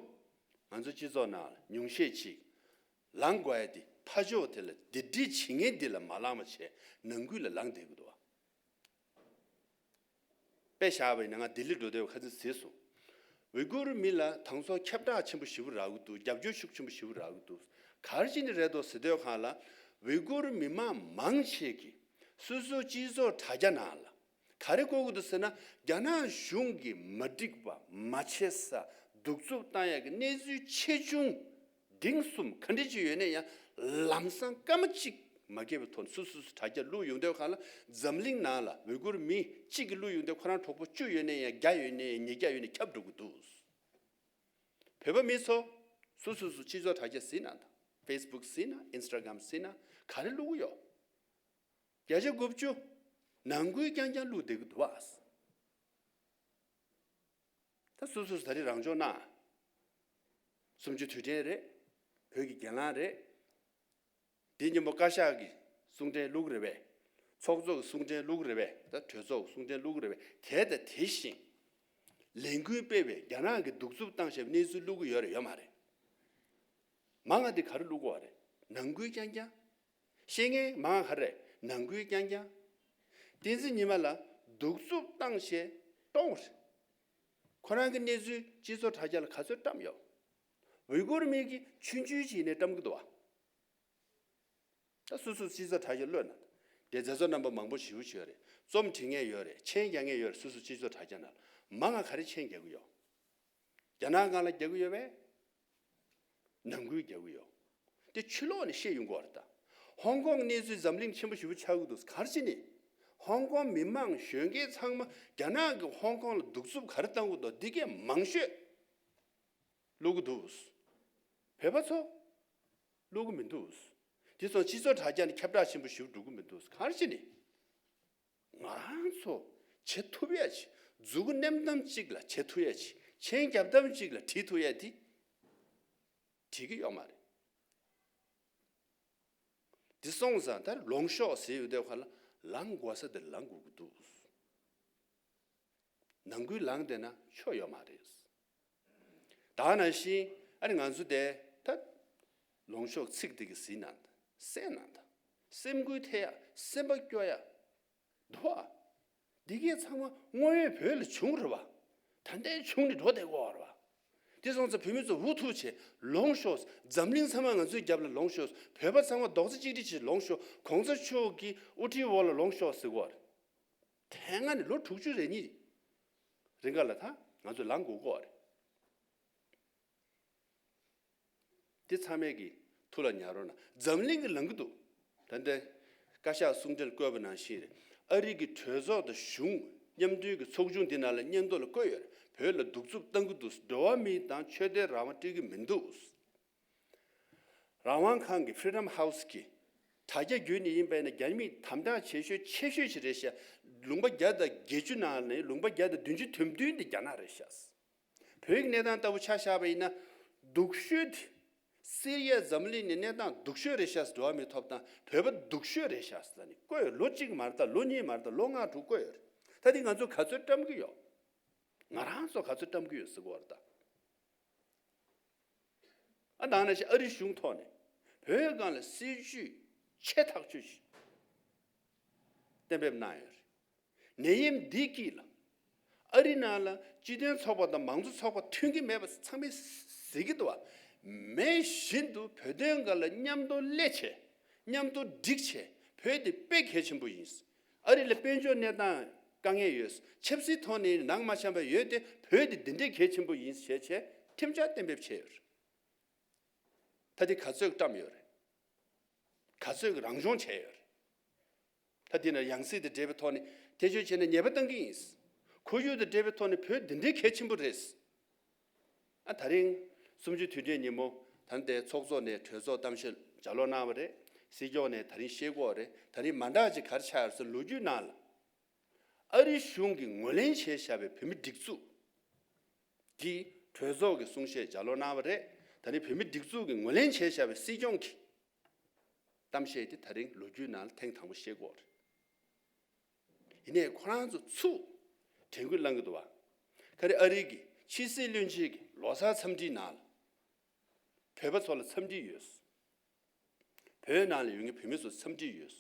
ང་ཚོ་སྤྱི་ཚོགས་ནང་ཉུང་ཤས་ཅིག་ལངས་དགོས་ཡ་དེ་ཕར་ཕྱོགས་དེ་ལ་སྡིག་སྒྲིབ་བྱེད་མཁན་འདི་ལ་མ་ལངས་པ་བྱས་ནང་ཁུལ་ལ་ལངས་བསྡད་ཀྱི་འདུག་བ། དཔེ་བཞག་པ་ཡིན་ན་ང་ལྡི་ལི་འགྲོ་དུས་ཁ་སང་གཟིགས་སོང་། ཝི་གུར་མི་ལ་དང་ཚོ་ཁྱབ་བསྒྲགས་ཆེན་པོ་ཞེ་པོ་རག་གི་འདུག་རྒྱབ་སྐྱོར་ཤུགས་ཆེན་པོ་ཞེ་པོ་རག་གི་འདུག་ག་རེ་བྱས་ནས་རེད་འདུག་ཟེར་དུས་སྒང་ལ་ཝི་གུར་མི་མང་མང་ཆེ་གིས་སོ་སོའི་སྤྱི་ཚོགས་དྲ་རྒྱ་ནང་ལ་ག་རེ་འཁོད་ཀྱི་འདུག་ཟེར་ན། རྒྱ་ནག་གཞུང་གིས་མ་འགྲིག་པ་མ་བྱེད་ས་གདུག་རྩུབ་བཏང་ཡག་གི་གནས་ཚུལ་ཆེ་ཆུང་ གདེང་གསུམ་ག་འདྲ་ཅིག་ཡོད་ན་ཡང་ལམ་སང་སྐར་མ་གཅིག་མ་བརྒལ་བའི་ཐོག་ནས་སོ་སོ་སོ་དྲ་རྒྱ་བླུགས་ཡོང་དུས་ག་ལ། འཛམ་གླིང་ནང་ལ་ཝི་གུར་མི་གཅིག་གིས་བླུགས་ཡོང་དུས་ཁོ་རང་གྲོགས་པོ་བཅུ་ཡོད་ན་ཡང་བརྒྱ་ཡོད་ན་ཡང་ཉིས་བརྒྱ་ཡོད་ན་ཁྱབ་འགྲོ་གི་འདུག། བོད་པ་མི་ཚོ་སོ་སོ་སོ་སྤྱི་ཚོགས་དྲ་རྒྱ་ཟིན་ན་དང་། ཕེ་སི་བུག་ཟིན་ན། ཨིན་སི་ཊ་གྷ་རམ་ཟིན་ན་ག་རེ་བླུགས་ཡོད། བརྒྱ་ཆ་དགུ་བཅུ་ནང་ཁུལ་རྐྱང་རྐྱང་བླུགས་བསྡད་ཀྱི་འདུག་བ། ད་སོ་སོ་སོ་ད་རེས་རང་སྦྱོང་གནང་། གསུམ་བཅུ་དུས་དྲན་རེད། བོད་ཀྱི་གྱེན་ལངས་རེད། འདི་མཉམ་པོ་བཀའ་ཤག་གི་གསུང་འཕྲིན་བླུགས་རེད་པས། ཚོགས་གཙོ་གི་གསུང་འཕྲིན་བླུགས་རེད་པས། ད་གྲོས་ཚོགས་ཀྱི་གསུང་འཕྲིན་བླུགས་རེད་པས། དེ་དང་དེ་བཞིན་ལས་འགུལ་སྤེལ་བའི་རྒྱ་ནག་གི་གདུག་རྩུབ་བཏང་བཞག་པའི་གནས་ཚུལ་བླུགས་ཀྱི་ཡོད་རེད་ཡོད་མ་རེད། མང་ང་འདི་ག་རེ་བླུགས་ཀྱི་ཡོད་རེད། ནང་ཁུལ་རྐྱང་རྐྱང་། བཤད་མཁན་མང་ང་ག་རེ་རེད། ནང་ཁུལ་རྐྱང་རྐྱང་། བསྟན་འཛིན་ཉི་མ་ལ་གདུག་རྩུབ་བཏང་བྱས་བཀྲོངས་རེད། ཁོ་རང་གི་གནས་ཚུལ་སྤྱི་ཚོགས་དྲ་རྒྱ་ལ་ག་ཚོད་བཀྲམ་ཡོད། ཝི་གུར་མི་གིས་ཆུང་ཆུང་བྱས་ནས་བཀྲམ་གི་འདུག་བ། ད་སོ་སོ་སྤྱི་ཚོགས་དྲ་རྒྱ་ལོན་ན། དེ་མཛད་གཙོ་རྣམ་པ་མང་པོ་ཞེ་པོ་ཅིག་ཡོད་རེད། རྩོམ་འབྲི་མཁན་ཡོད་རེད། མཆན་རྒྱག་མཁན་ཡོད་རེད། སོ་སོ་སྤྱི་ཚོགས་དྲ་རྒྱ་ནང་ལ་མང་ང་ག་རེ་མཆན་རྒྱག་གི་ཡོད། རྒྱ་ནག་སྒང་ལ་རྒྱག་གི་ཡོད་པས། ནང་ཁུལ་རྒྱག་གི་ཡོད། དེ་ཕྱི་ལོགས་ནས་བཤད་ཡོང་གི་ཡོད་རེད་ད། ཧོང་ཀོང་གནས་ཚུལ་འཛམ་གླིང་ཆེན་པོ་ཞེ་པོ་ཆགས་ཀྱི་འདུག་ག་རེ་བྱས་ནས། ཧོང་ཀོང་མི་མང་གཞོན་སྐྱེས་ཚང་མ་རྒྱ་ནག་གིས་ཧོང་ཀོང་ལ་གདུག་རྩུབ་ག་རེ་བཏང་གི་འདུག་འདི་གས་མང་ཤོས་བླུག་གི་འདུག་བོད་པ་ཚོ་བླུག་གི་མི་འདུག་དེ་སོང་སྤྱི་ཚོགས་དྲ་རྒྱ་ནས་ཁྱབ་བསྒྲགས་ཆེན་པོ་ཞེ་པོ་འགྲོ་གི་མི་འདུག་ག་རེ་བྱས་ནས། ང་རང་ཚོ་བྱེད་ཐུབ་ཡ་ཅིག་མཛུ་གུ་མནན་ཐབས་ཅིག་ལ་བྱེད་ཐུབ་ཡ་ཅིག་མཆན་རྒྱབ་ཐབས་ཅིག་ལ་བྲིས་ཐུབ་ཡ་དེ་བྲིས་ཀྱི་ཡོད་མ་རེད། འདི་སོང་ཙང་ད་ལོངས་ཤོག་ཟེར་ཡོང་དུས་ག་ལ་ལངས་དགོས་ས་དེ་ལངས་དགོས་ཀྱི་འདུག་ནང་ཁུལ་ལངས་བསྡད་ན་ཆོ་ཡོད་མ་རེད། ད་ནང་བཞིན་ཨ་ནི་ང་ཚོ་དེ་ད་ལོངས་ཤོག་ཚིག་འདི་གི་ཟིན་ན་ད་སེམས་ན་ད་སེམས་འགུལ་ཐེབས་ཡ། སེམས་པ་སྐྱོ་ཡ། འདུག་ཨ། འདི་གས་ཚང་མ་དངོས་ཡོད་བོད་ལ་བྱུང་རེད་བ། ད་ལྟའི་བྱུང་ནས་འགྲོ་བསྡད་ཀྱི་ཡོད་རེད་བ། དེ་སོང་ཙང་བོད་མི་ཚོ་འུ་ཐུག་བྱས་ལོངས་ཤོག་འཛམ་གླིང་ཚང་མ་ང་ཚོའི་རྒྱབ་ལ་ལོངས་ཤོག་བོད་པ་ཚང་མ་རྡོག་རྩ་གཅིག་སྒྲིལ་བྱས་ལོངས་ཤོག་གོང་ས་མཆོག་གི་དབུ་ཁྲིད་འོག་ལ་ལོངས་ཤོག་ཟེར་གྱི་ཡོད་རེད། དེ་སྔ་ནས་ལོ་དྲུག་ཅུ་རེ་གཉིས་རིང་ག་ལ་ད་ང་ཚོ་ལངས་དགོས་ཀྱི་ཡོད་རེད། དེ་ཚང་མས་ཀྱི་ཐུགས་ལ་ཉར་རོགས་གནང་། འཛམ་གླིང་གི་ལངས་ཀྱི་འདུག་ད་ལྟ་བཀའ་ཤག་གསུང་འཕྲིན་བཀོད་པ་ནང་བཞིན་རེད། ཨ་རི་གི་གྲོས་ཚོགས་དང་གཞུང་མཉམ་མཐུན་གྱི་ཚོགས་ཆུང་འདི་ནང་ལ་སྙན་ཐོ་ལ་བཀོད་ཡོད་རེད། བོད་ལ་གདུག་རྩུབ་བཏང་གི་འདུག་འགྲོ་བ་མི་དང་ཆོས་དད་རང་དབང་སྤྲད་ཀྱི་མི་འདུག་རང་དབང་ཁང་གི་Freedom House་གི་དྲ་རྒྱ་བརྒྱུད་ནས་ཡིན་པས་ན་རྒྱ་མིས་དམ་དྲག་བྱེད་ཤོས་ཆེ་ཤོས་ཤིག་རེད་ཤག་ལུང་པ་བརྒྱ་དང་བརྒྱད་ཅུ་ནང་ནས་ལུང་པ་བརྒྱ་དང་བདུན་ཅུ་དོན་བདུན་དེ་རྒྱ་ནག་རེད་ཤག་བོད་ཀྱི་གནས་སྟངས་ལྟ་བུ་ཆ་བཞག་པ་ཡིན་ན། སྡུག་ཤོས་དེ་སི་རི་ཡ་འཛམ་གླིང་ནས་གནས་སྟངས་སྡུག་ཤོས་རེད་ཤག་འགྲོ་བ་མིའི་ཐོབ་ཐང་བོད་པ་སྡུག་ཤོས་རེད་ཤག་ཟེར་ནས་བཀོད་ཡོད། ལོ་གཅིག་མ་རེད་ད། ལོ་གཉིས་མ་རེད་ད། ལོ་ལྔ་དྲུག་བཀོད་ཡོད་རེད། ད་དེ་ང་ཚོ་ག་ཚོད་བཀྲམ་གྱི་ཡོད། ང་རང་ཚོ་ག་ཚོད་བཀྲམ་གྱི་ཡོད་ཟེར་གྱི་ཡོད་རེད་ད། ཨ་ནང་ནས་ཨ་རི་གཞུང་ཐོག་ནས་བོད་སྒང་ལ་སྲིད་ཇུས་ཆེ་ཐག་ཆོད་ཅིག་གཏན་འབེབས་གནང་ཡོད་རེད། ནད་ཡམས་འདིའི་དཀྱིལ་ལ་ཨ་རི་ནང་ལ་སྤྱི་མཐུན་ཚོགས་པ་དང་མང་གཙོ་ཚོགས་པ་མཐུན་གྱི་མེད་པ་ཚང་མས་གཟིགས་ཀྱི་འདུག་བ། མེད་བཞིན་དུ་བོད་དོན་སྒང་ལ་མཉམ་དུ་སླེབས་བྱས་མཉམ་དུ་སྒྲིག་བྱས་བོད་དེ་དཔེ་གལ་ཆེན་པོ་ཡིན། ཨ་རི་ལ་དཔལ་འབྱོར་གནས་སྟངས་དཀའ་ངལ་ཡོད། ཆབ་སྲིད་ཐོག་ནས་ནང་མ་འཆམ་པ་ཡོད་དེ་བོད་དེ་འདི་འདྲའི་གལ་ཆེན་པོ་ཡིན་ཞེས་བྱས་ཁྲིམས་འཆར་གཏན་འབེབས་བྱས་ཡོད་རེད། ད་དེ་ག་ཚོད་བཀྲམ་ཡོད་རེད། ག་ཚོད་ཀྱི་རང་སྦྱོང་བྱས་ཡོད་རེད། ད་དེ་ན་ཡང་སྲིད་དང་འབྲེལ་བའི་ཐོག་ནས་ཐེ་བྱུས་བྱས་ནས་ཉེས་པ་བཏང་གི་ཡིན། ཁོར་ཡུག་དང་འབྲེལ་བའི་ཐོག་ནས་བོད་འདི་འདྲའི་གལ་ཆེན་པོ་རེད། ཨ་ད་རིང་གསུམ་བཅུའི་དུས་དྲན་ཉིན་མོ་ད་ལྟའི་ཚོགས་གཙོ་ནས་གྲོས་ཚོགས་གཏམ་བཤད་ལྗགས་ཀློག་གནང་བ་རེད། སྲིད་སྐྱོང་ནས་ད་རིང་བཤད་ཀྱི་ཡོད་རེད། ད་རིང་མ་འདྲ་ཅིག་ག་རེ་ཆགས་ཡོད་རེད་ཟེར་ལོ་རྒྱུས་ནང་ལ་ཨ་རི་གཞུང་གིས་ངོས་ལེན་བྱས་བཞག་པའི་བོད་མི་སྒྲིག་འཛུགས་ཀྱི་གྲོས་ཚོགས་ཀྱི་གསུང་བཤད་ལྗགས་ཀློག་གནང་བ་རེད། ད་རིང་བོད་མི་སྒྲིག་འཛུགས་ཀྱིས་ངོས་ལེན་བྱས་བཞག་པའི་སྲིད་སྐྱོང་གི་གཏམ་བཤད་དེ་ད་རིང་ལོ་རྒྱུས་ནང་ལ་ཐེངས་དང་པོ་བཤད་ཀྱི་ཡོད་རེད། ཡིན་ནའི་ཁོ་རང་ཚོ་ཚུར་དྲན་སྐུལ་གནང་གི་འདུག་བ། ཁ་རེ་ཨ་རི་གི་ཕྱི་སྲིད་བློན་ཆེན་གྱི་ལོ་གསར་འཚམས་འདྲིའི་ནང་ལ་བོད་པ་ཚོ་ལ་འཚམས་འདྲི་ཡོད། བོད་ནང་ལ་ཡོད་མཁན་བོད་མི་ཚོ་འཚམས་འདྲི་ཡོད།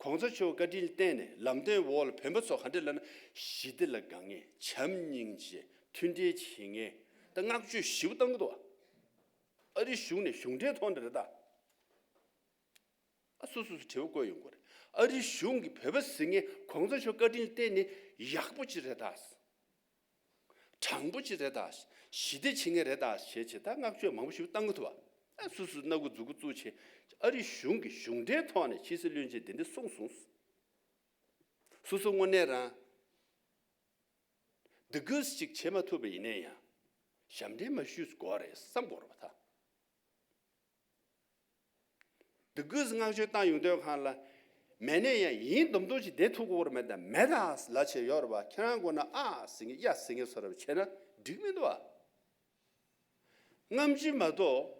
གོང་ས་མཆོག་བཀའ་དྲིན་བརྟེན་ནས་ལམ་སྟོན་འོག་ལ་བོད་པ་ཚོ་ག་འདྲ་ལབ་ན་ཞི་བདེ་ལ་དགའ་མཁན་བྱམས་སྙིང་རྗེ་མཐུན་སྒྲིལ་བྱེད་མཁན་ད་བསྔགས་བརྗོད་ཞེ་པོ་བཏང་གི་འདུག་བ། ཨ་རི་གཞུང་ནས་གཞུང་འབྲེལ་ཐོག་ནས་རེད་ད། ཨ་སོ་སོ་སོ་དྲི་བ་བཀོད་ཡོང་གི་རེད། ཨ་རི་གཞུང་གིས་བོད་པ་ཟེར་མཁན་གོང་ས་མཆོག་བཀའ་དྲིན་བརྟེན་ནས་ཡག་པོ་ཅིག་རེད་ད། དྲང་པོ་ཅིག་རེད་ད། ཞི་བདེ་བྱེད་མཁན་རེད་ད་ཞེས་བྱས་ད་བསྔགས་བརྗོད་མང་པོ་ཞིག་བཏང་གི་འདུག་བ། ཨ་སུ་སུ་སྣ་ཁུག་མཛུབ་གུ་བཙུགས་བྱས། ཨ་རི་གཞུང་གི་གཞུང་འབྲེལ་ཐོག་ནས་ཕྱི་སྲིད་བློན་ཆེན་དེ་འདྲ་གསུངས་སོང་། སོ་སོ་དངོས་གནས་རང་སྡུག་སྐུལ་ཅིག་བྱེད་མ་ཐུབ་པ་ཡིན་ན་ཡང་། ཞབས་འདྲེན་མ་ཞུས་དགོས་རེད་བསམ་དགོས་རེད་པ་ད། སྡུག་སྐུལ་བསྔགས་བརྗོད་བཏང་ཡོང་དུས་སྒང་ལ། མེད་ན་ཡང་ཡིན་མདོག་མདོག་ཅིག་བསྡད་ཐུབ་ཀྱི་ཡོད་རེད་མེད་ད། མེད་ད་ལབ་བྱས་ཡོད་རེད་པ། ཁྱེད་རང་མགོ་ན་ཨ་ཟེར་མཁན་ཡ་ཟེར་མཁན་བཟོ་འདྲ་བྱས་ན་འགྲིག་མི་འདུག་ཨ། སྔ་ཕྱི་མ་གཏོགས།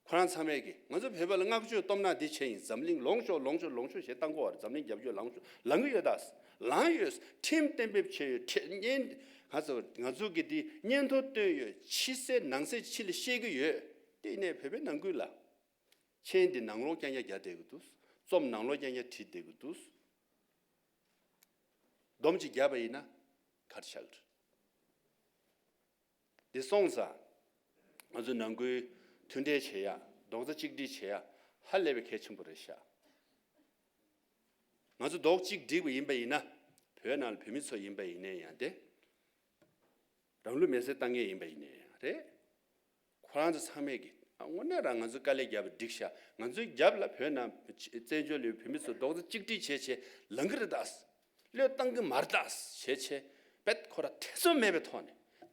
ཁོ་རང་ཚང་མས་ཀྱིས་ང་ཚོ་བོད་པ་ལ་བསྔགས་བརྗོད་སྟོབས་ན་འདི་བྱས་ཡིན། འཛམ་གླིང་ལོངས་ཤོག་ལོངས་ཤོག་ལོངས་ཤོག་ཞེས་བཏང་གོ་བར། འཛམ་གླིང་རྒྱབ་སྐྱོར་ལངས་ཤོག་ལངས་ཀྱི་ཡོད་ད། ལངས་ཡོད། ཁྲིམས་གཏན་འབེབས་བྱས་ཡོད། ཁྲེ་བརྙན་ང་ཚོ་ང་ཚོ་གིས་འདི་སྙན་ཐོ་བཏོན་ཡོད། ཕྱི་གསལ་ནང་གསལ་ཕྱི་ལ་བཤད་ཀྱི་ཡོད། དེ་ནས་བོད་པའི་ནང་ཁུལ་ལ་མཆན་འདི་ནང་ལོགས་རྐྱང་རྐྱང་རྒྱག་བསྡད་ཀྱི་འདུག་རྩོམ་ནང་ལོགས་རྐྱང་རྐྱང་བྲིས་བསྡད་ཀྱི་འདུག་སྡོམ་གཅིག་བརྒྱབ་པ་ཡིན་ན་ག་རེ་ཆགས་ཀྱི་རེད། འདི་སོང་ཙང་། ང་ཚོ་ནང་ཁུལ་མཐུན་འབྲེལ་བྱེད་ཡ། རྡོག་རྩ་གཅིག་སྒྲིལ་བྱེད་ཡ་ཧ་ལས་པའི་གལ་ཆེན་པོ་རེད་ཤག་ང་ཚོ་རྡོག་གཅིག་སྒྲིལ་བ་ཡིན་པ་ཡིན་ན། བོད་ནང་ལ་བོད་མི་ཚོ་ཡིན་པ་ཡིན་ནའི་ཡང་དེ། རང་ལུས་མེར་སྲེག་བཏང་མཁན་ཡིན་པ་ཡིན་ནའི་ཡང་རེད། ཁོ་རང་ཚོ་ཚང་མས་ཀྱིས་ཨ་དངོས་གནས་རང་ང་ཚོ་དཀའ་ལས་བརྒྱབ་པ་འགྲིག་ཤག་ང་ཚོའི་རྒྱབ་ལ་བོད་ནང་བཙན་བྱོལ་ལ་ཡོད་བོད་མི་ཚོ་རྡོག་རྩ་གཅིག་སྒྲིལ་བྱས་བྱས་ལངས་ཀྱི་རེད་ད། བློས་བཏང་གི་མ་རེད་ད་བྱས་བྱས། དཔེ་ཁོ་རང་ཐེ་ཚོམ་མེད་པའི་ཐོག་ནས།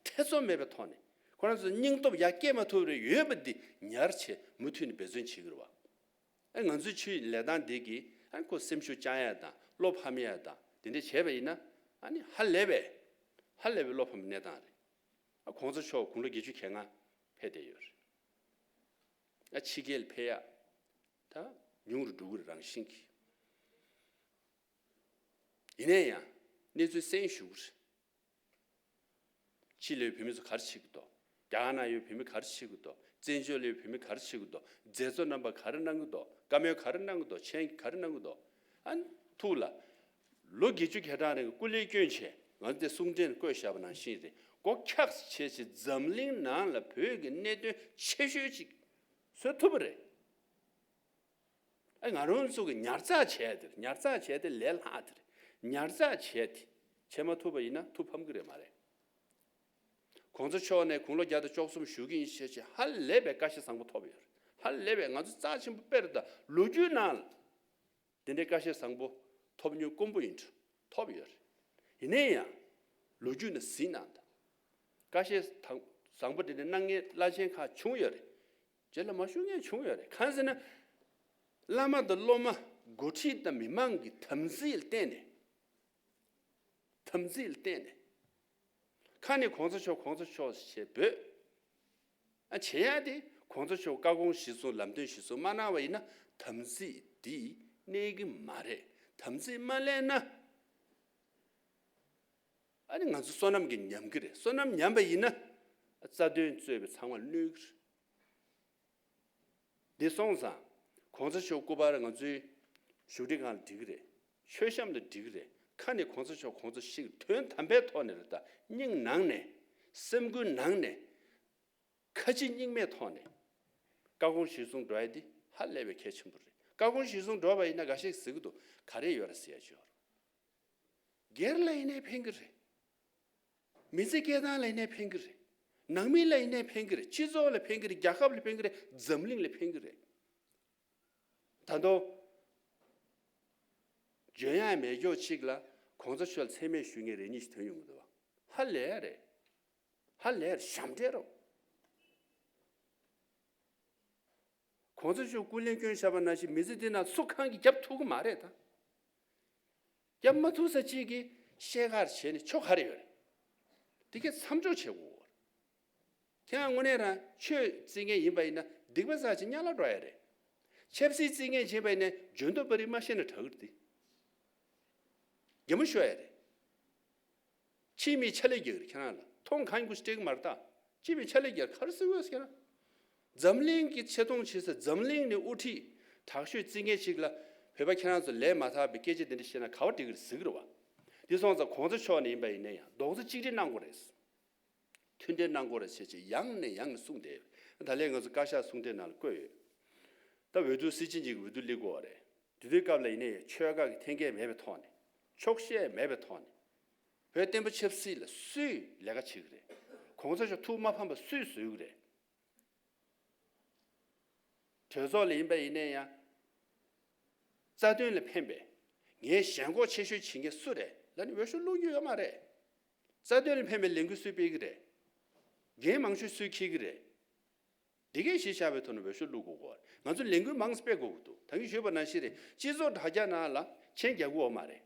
ཐེ་ཚོམ་མེད་པའི་ཐོག་ནས་ཁོ་རང་ཚོ་སྙིང་སྟོབས་ཡར་སྐྱེད་མ་ཐུབ་རེ་ཡོད་པ་འདི་ཉར་བྱས་མུ་མཐུད་ནས་འབད་བརྩོན་བྱེད་ཀྱི་རེད་བ། ཨ་ང་ཚོའི་ཆུའི་ལས་སྟངས་འདི་གིས་ཨ་ཁོ་སེམས་ཤུགས་བཅང་ཡ་དང་བློ་ཕམ་ཡ་དང་དེ་འདྲ་བྱས་པ་ཡིན་ན། ཨ་ནི་ཧ་ལས་པའི་ཧ་ལས་པའི་བློ་ཕམ་གནས་སྟངས་རེད། ཨ་གོང་ས་མཆོག་དགུང་ལོ་བརྒྱད་ཅུ་གྱ་ལྔ་ཕེབས་བསྡད་ཡོད་རེད། ཨ་ཕྱི་རྒྱལ་ཕེབས་ཡ་ད་ཉུང་རུ་འགྲོ་གི་རེད་རང་བཞིན་གྱིས། ཡིན་ན་ཡང་གནས་ཚུལ་གསན་ཞུ་གི་རེད། ཕྱི་ལ་ཡོད་བོད་མི་ཚོ་ག་རེ་བྱེད་ཀྱི་འདུག་རྒྱ་གར་ནང་ཡོད་བོད་མི་ག་རེ་བྱེད་ཀྱི་འདུག་བཙན་བྱོལ་ལ་ཡོད་བོད་མི་ག་རེ་བྱེད་ཀྱི་འདུག་མཛད་གཙོ་རྣམ་པ་ག་རེ་གནང་གི་འདུག་བཀའ་མོལ་ག་རེ་གནང་གི་འདུག་མཆན་ག་རེ་གནང་གི་འདུག་ཨ་ནི་ཐུགས་ལ་ལོ་བརྒྱད་ཅུ་གྱ་གྲངས་རིང་གི་སྐུ་ལས་བསྐྱོན་བྱས་ང་ཚོ་དེ་གསུང་འཕྲིན་བཀོད་བཞག་པ་ནང་བཞིན་རེད། སྒོ་འཁྱག་བྱས་བྱས་འཛམ་གླིང་ནང་ལ་བོད་ཀྱི་གནད་དོན་ཆེ་ཤོས་ཅིག་བཟོ་ཐུབ་པ་རེད། ཨ་ང་རང་ཚོ་གི་ཉར་ཚགས་བྱས་དེ་རེད། ཉར་ཚགས་བྱས་དེ་ལས་སླ་དེ་རེད། ཉར་ཚགས་བྱས་དེ་བྱེད་མ་ཐུབ་པ་ཡིན་ན་ཐུགས་ཕམ་གི་རེད་མ་རེད། གོང་ས་མཆོག་ནས་དགུང་ལོ་བརྒྱ་དང་བཅུ་གསུམ་བཞུགས་ཀྱི་ཡིན་ཞེས་བྱས་ཧ་ལས་པའི་བཀའ་ཤག་བཟང་པོ་ཐོབ་ཡོད་རེད། ཧ་ལས་པའི་ང་ཚོ་རྩ་ཆེན་པོ་དཔེར་ད་ལོ་རྒྱུས་ནང་ལ་དེ་འདྲའི་བཀའ་ཤག་བཟང་པོ་ཐོབ་མྱོང་དཀོན་པོ་ཡིན་འགྲོ་ཐོབ་ཡོད་རེད། ཡིན་ན་ཡང་ལོ་རྒྱུས་ནང་ཟིན་གནང་དང་། བཀའ་ཤག་དང་བཟང་པོ་དེ་འདྲ་གནང་མཁན་བླ་ཆེན་ཁག་བྱུང་ཡོད་རེད། རྗེས་ལ་མ་ཞུ་མཁན་བྱུང་ཡོད་རེད། གང་ཟེར་ན། བླ་མ་དང་སློབ་མ་འགོ་ཁྲིད་དང་མི་མང་གི་དམ་ཚིག་ལ་བརྟེན་ནས། དམ་ཚིག་ལ་བརྟེན་ནས། ཁ་ནས་གོང་ས་མཆོག་གོང་ས་མཆོག་ཞེས་འབོད། ཨ་བྱེད་ཡ་དེ་གོང་ས་མཆོག་བཀའ་དགོངས་གཞིར་བཟུང་ལམ་སྟོན་གཞིར་བཟུང་མ་གནང་བ་ཡིན་ན་དམ་ཚིག་འདི་གནས་ཀྱི་མ་རེད། དམ་ཚིག་མ་ལེན་ན། ཨ་ནི་ང་ཚོ་བསོད་ནམས་ཀྱིས་ཉམས་ཀྱི་རེད། བསོད་ནམས་ཉམས་པ་ཡིན་ན། རྩ་དོན་གཙོས་པའི་ཚང་མ་གནོད་ཀྱི་རེད། འདི་སོང་ཙང་། གོང་ས་མཆོག་སྐུ་པར་ང་ཚོའི་བཞུགས་ཁྲི་སྒང་ལ་འགྲིག་གི་རེད། མཆོད་བཤམས་ལ་འགྲིག་གི་རེད། ཁ་ནས་གོང་ས་མཆོག་གོང་ས་ཞིག་དོན་དམ་པའི་ཐོག་ནས་རེད་ད། སྙིང་ནང་ནས། སེམས་ཁུར་ནང་ནས། ཁ་ལྕེ་གཉིས་མའི་ཐོག་ནས། བཀའ་དགོངས་གཞིར་བཟུང་འགྲོ་ཡ་འདི་ཧ་ལས་པའི་གལ་ཆེན་པོ་རེད། བཀའ་དགོངས་གཞིར་བཟུང་འགྲོ་བ་ཡིན་ན་འགའ་ཤས་ཟེར་གི་འདུག་ག་རེ་ཡོད་རེད་ཟེར་ཡ་ཅིག་ཡོད་རེད། སྒེར་ལ་ཡིན་ནའི་ཕན་གི་རེད། མི་ཚེ་སྐྱེལ་སྟངས་ལ་ཡིན་ནའི་ཕན་གི་རེད། ནང་མི་ལ་ཡིན་ནའི་ཕན་གི་རེད། སྤྱི་ཚོགས་ལ་ཕན་གི་རེད། རྒྱལ་ཁབ་ལ་ཕན་གི་རེད། འཛམ་གླིང་ལ་ཕན་གི་རེད། ད་དུང་། འཇོན་ཡག་མེད་ཀྱོག་ཅིག་ལ་གོང་ས་མཆོག་ལ་མཚན་སྨད་ཞུ་མཁན་རེ་གཉིས་ཤིག་ཐོན་ཡོང་གི་འདུག་བ། ཧ་ལས་རེད། ཧ་ལས་རེད། ཞབས་འདྲེན་རོ། གོང་ས་མཆོག་སྐུ་ལས་བསྐྱོན་བཞག་པ་ནང་བཞིན་མི་ཚེ་འདི་ནང་སུ་གང་གིས་རྒྱབ་ཐུབ་ཀྱི་མ་རེད་ད། རྒྱབ་མ་ཐུབ་ས་གཅིག་གིས་བཤད་གར་བྱས་ནས་ཆོ་ག་རེ་ཡོད་རེད། དེ་གས་མཚམས་འཇོག་བྱེད་དགོས། ཁྱེད་རང་དངོས་གནས་རང་ཆོས་བརྩི་མཁན་ཡིན་པ་ཡིན་ན་སྡིག་པ་བསགས་ཅིག་དམྱལ་བར་འགྲོ་ཡ་རེད། ཆབ་སྲིད་བརྩི་མཁན་བྱས་པ་ཡིན་ན་འཇོན་ཐོབ་པ་རིགས་མ་ཤེས་ན་དྲག་གི་རེད་དེ། གད་མོ་ཤོར་ཡ་རེད། ཕྱིའི་མིས་ཕྱག་ལས་རྒྱག་གི་རེད་ཁྱེད་རང་ལ། མཐོང་གང་གུ་སྤྲད་གི་མ་རེད་ད། ཕྱིའི་མིས་ཕྱག་ལས་རྒྱག་ག་རེ་ཟེར་དགོས་ཟེར་ཁྱེད་རང་། འཛམ་གླིང་གི་ཆེ་མཐོང་བྱེད་ས་འཛམ་གླིང་ནས་དབུ་ཁྲིད་དྲག་ཤོས་བརྩི་མཁན་ཞིག་ལ་བོད་པ་ཁྱེད་རང་ཚོ་ལས་མ་དག་པའི་སྐད་ཆ་དེ་འདྲ་བཤད་ན་ག་བ་འགྲིག་གི་རེད་ཟེར་གི་རེད་བ། འདི་སོང་ཙང་གོང་ས་མཆོག་ནས་ཡིན་པ་ཡིན་ན་ཡང་རྡོག་རྩ་གཅིག་སྒྲིལ་གནང་དགོས་རེད། མཐུན་འབྲེལ་གནང་དགོས་རེད་ཟེར་བྱས་ཡང་ནས་ཡང་ནས་གསུངས་བསྡད་ཡོད། ད་ལན་ང་ཚོ་བཀའ་ཤག་གསུང་འཕྲིན་ནང་ལ་བཀོད་ཡོད། ད་འོས་བསྡུ་སྲིད་སྤྱི་གཉིས་ཀྱི་འོས་བསྡུ་སླེབས་ཀྱི་ཡོད་རེད། དེ་དུས་སྐབས་ལ་ཡིན་ནའི་ཆོལ་ཁ་གི་འཐེན་འཁྱེར་མེད་པའི་ཐོག་ནས། ཕྱོགས་ཞེན་མེད་པའི་ཐོག་ནས། བོད་བསྟན་པ་ཆབ་སྲིད་ལ་སུས་ལས་ཀ་བྱེད་ཀྱི་རེད། གོང་ས་མཆོག་ཐུགས་མ་ཕམ་པ་སུས་བཟོས་ཀྱི་རེད། གྲོས་ཚོགས་ལ་ཡིན་པ་ཡིན་ན་ཡང་། རྩ་དོན་ལ་ཕན་པའི། ངའི་ཞེན་ཁོག་ཆེ་ཤོས་བྱེད་མཁན་སུ་རེད་ལབ་ནས་འོས་ཤོག་བླུག་རྒྱུ་ཡོད་མ་རེད། རྩ་དོན་ལ་ཕན་པའི་ལས་འགུལ་སུས་སྤེལ་གི་རེད། འགན་མང་ཤོས་སུས་འཁྱེར་གི་རེད། འདི་གས་གཞི་བཞག་པའི་ཐོག་ནས་འོས་ཤོག་བླུག་དགོས་གོ། ང་ཚོ་ལས་འགུལ་མང་ཙམ་སྤེལ་དགོས་ཀྱི་འདུག་ད་གིན་ཞུས་པ་ནང་བཞིན་རེད། སྤྱི་ཚོགས་དྲ་རྒྱ་ནང་ལ་མཆན་རྒྱག་གི་ཡོད་མ་རེད།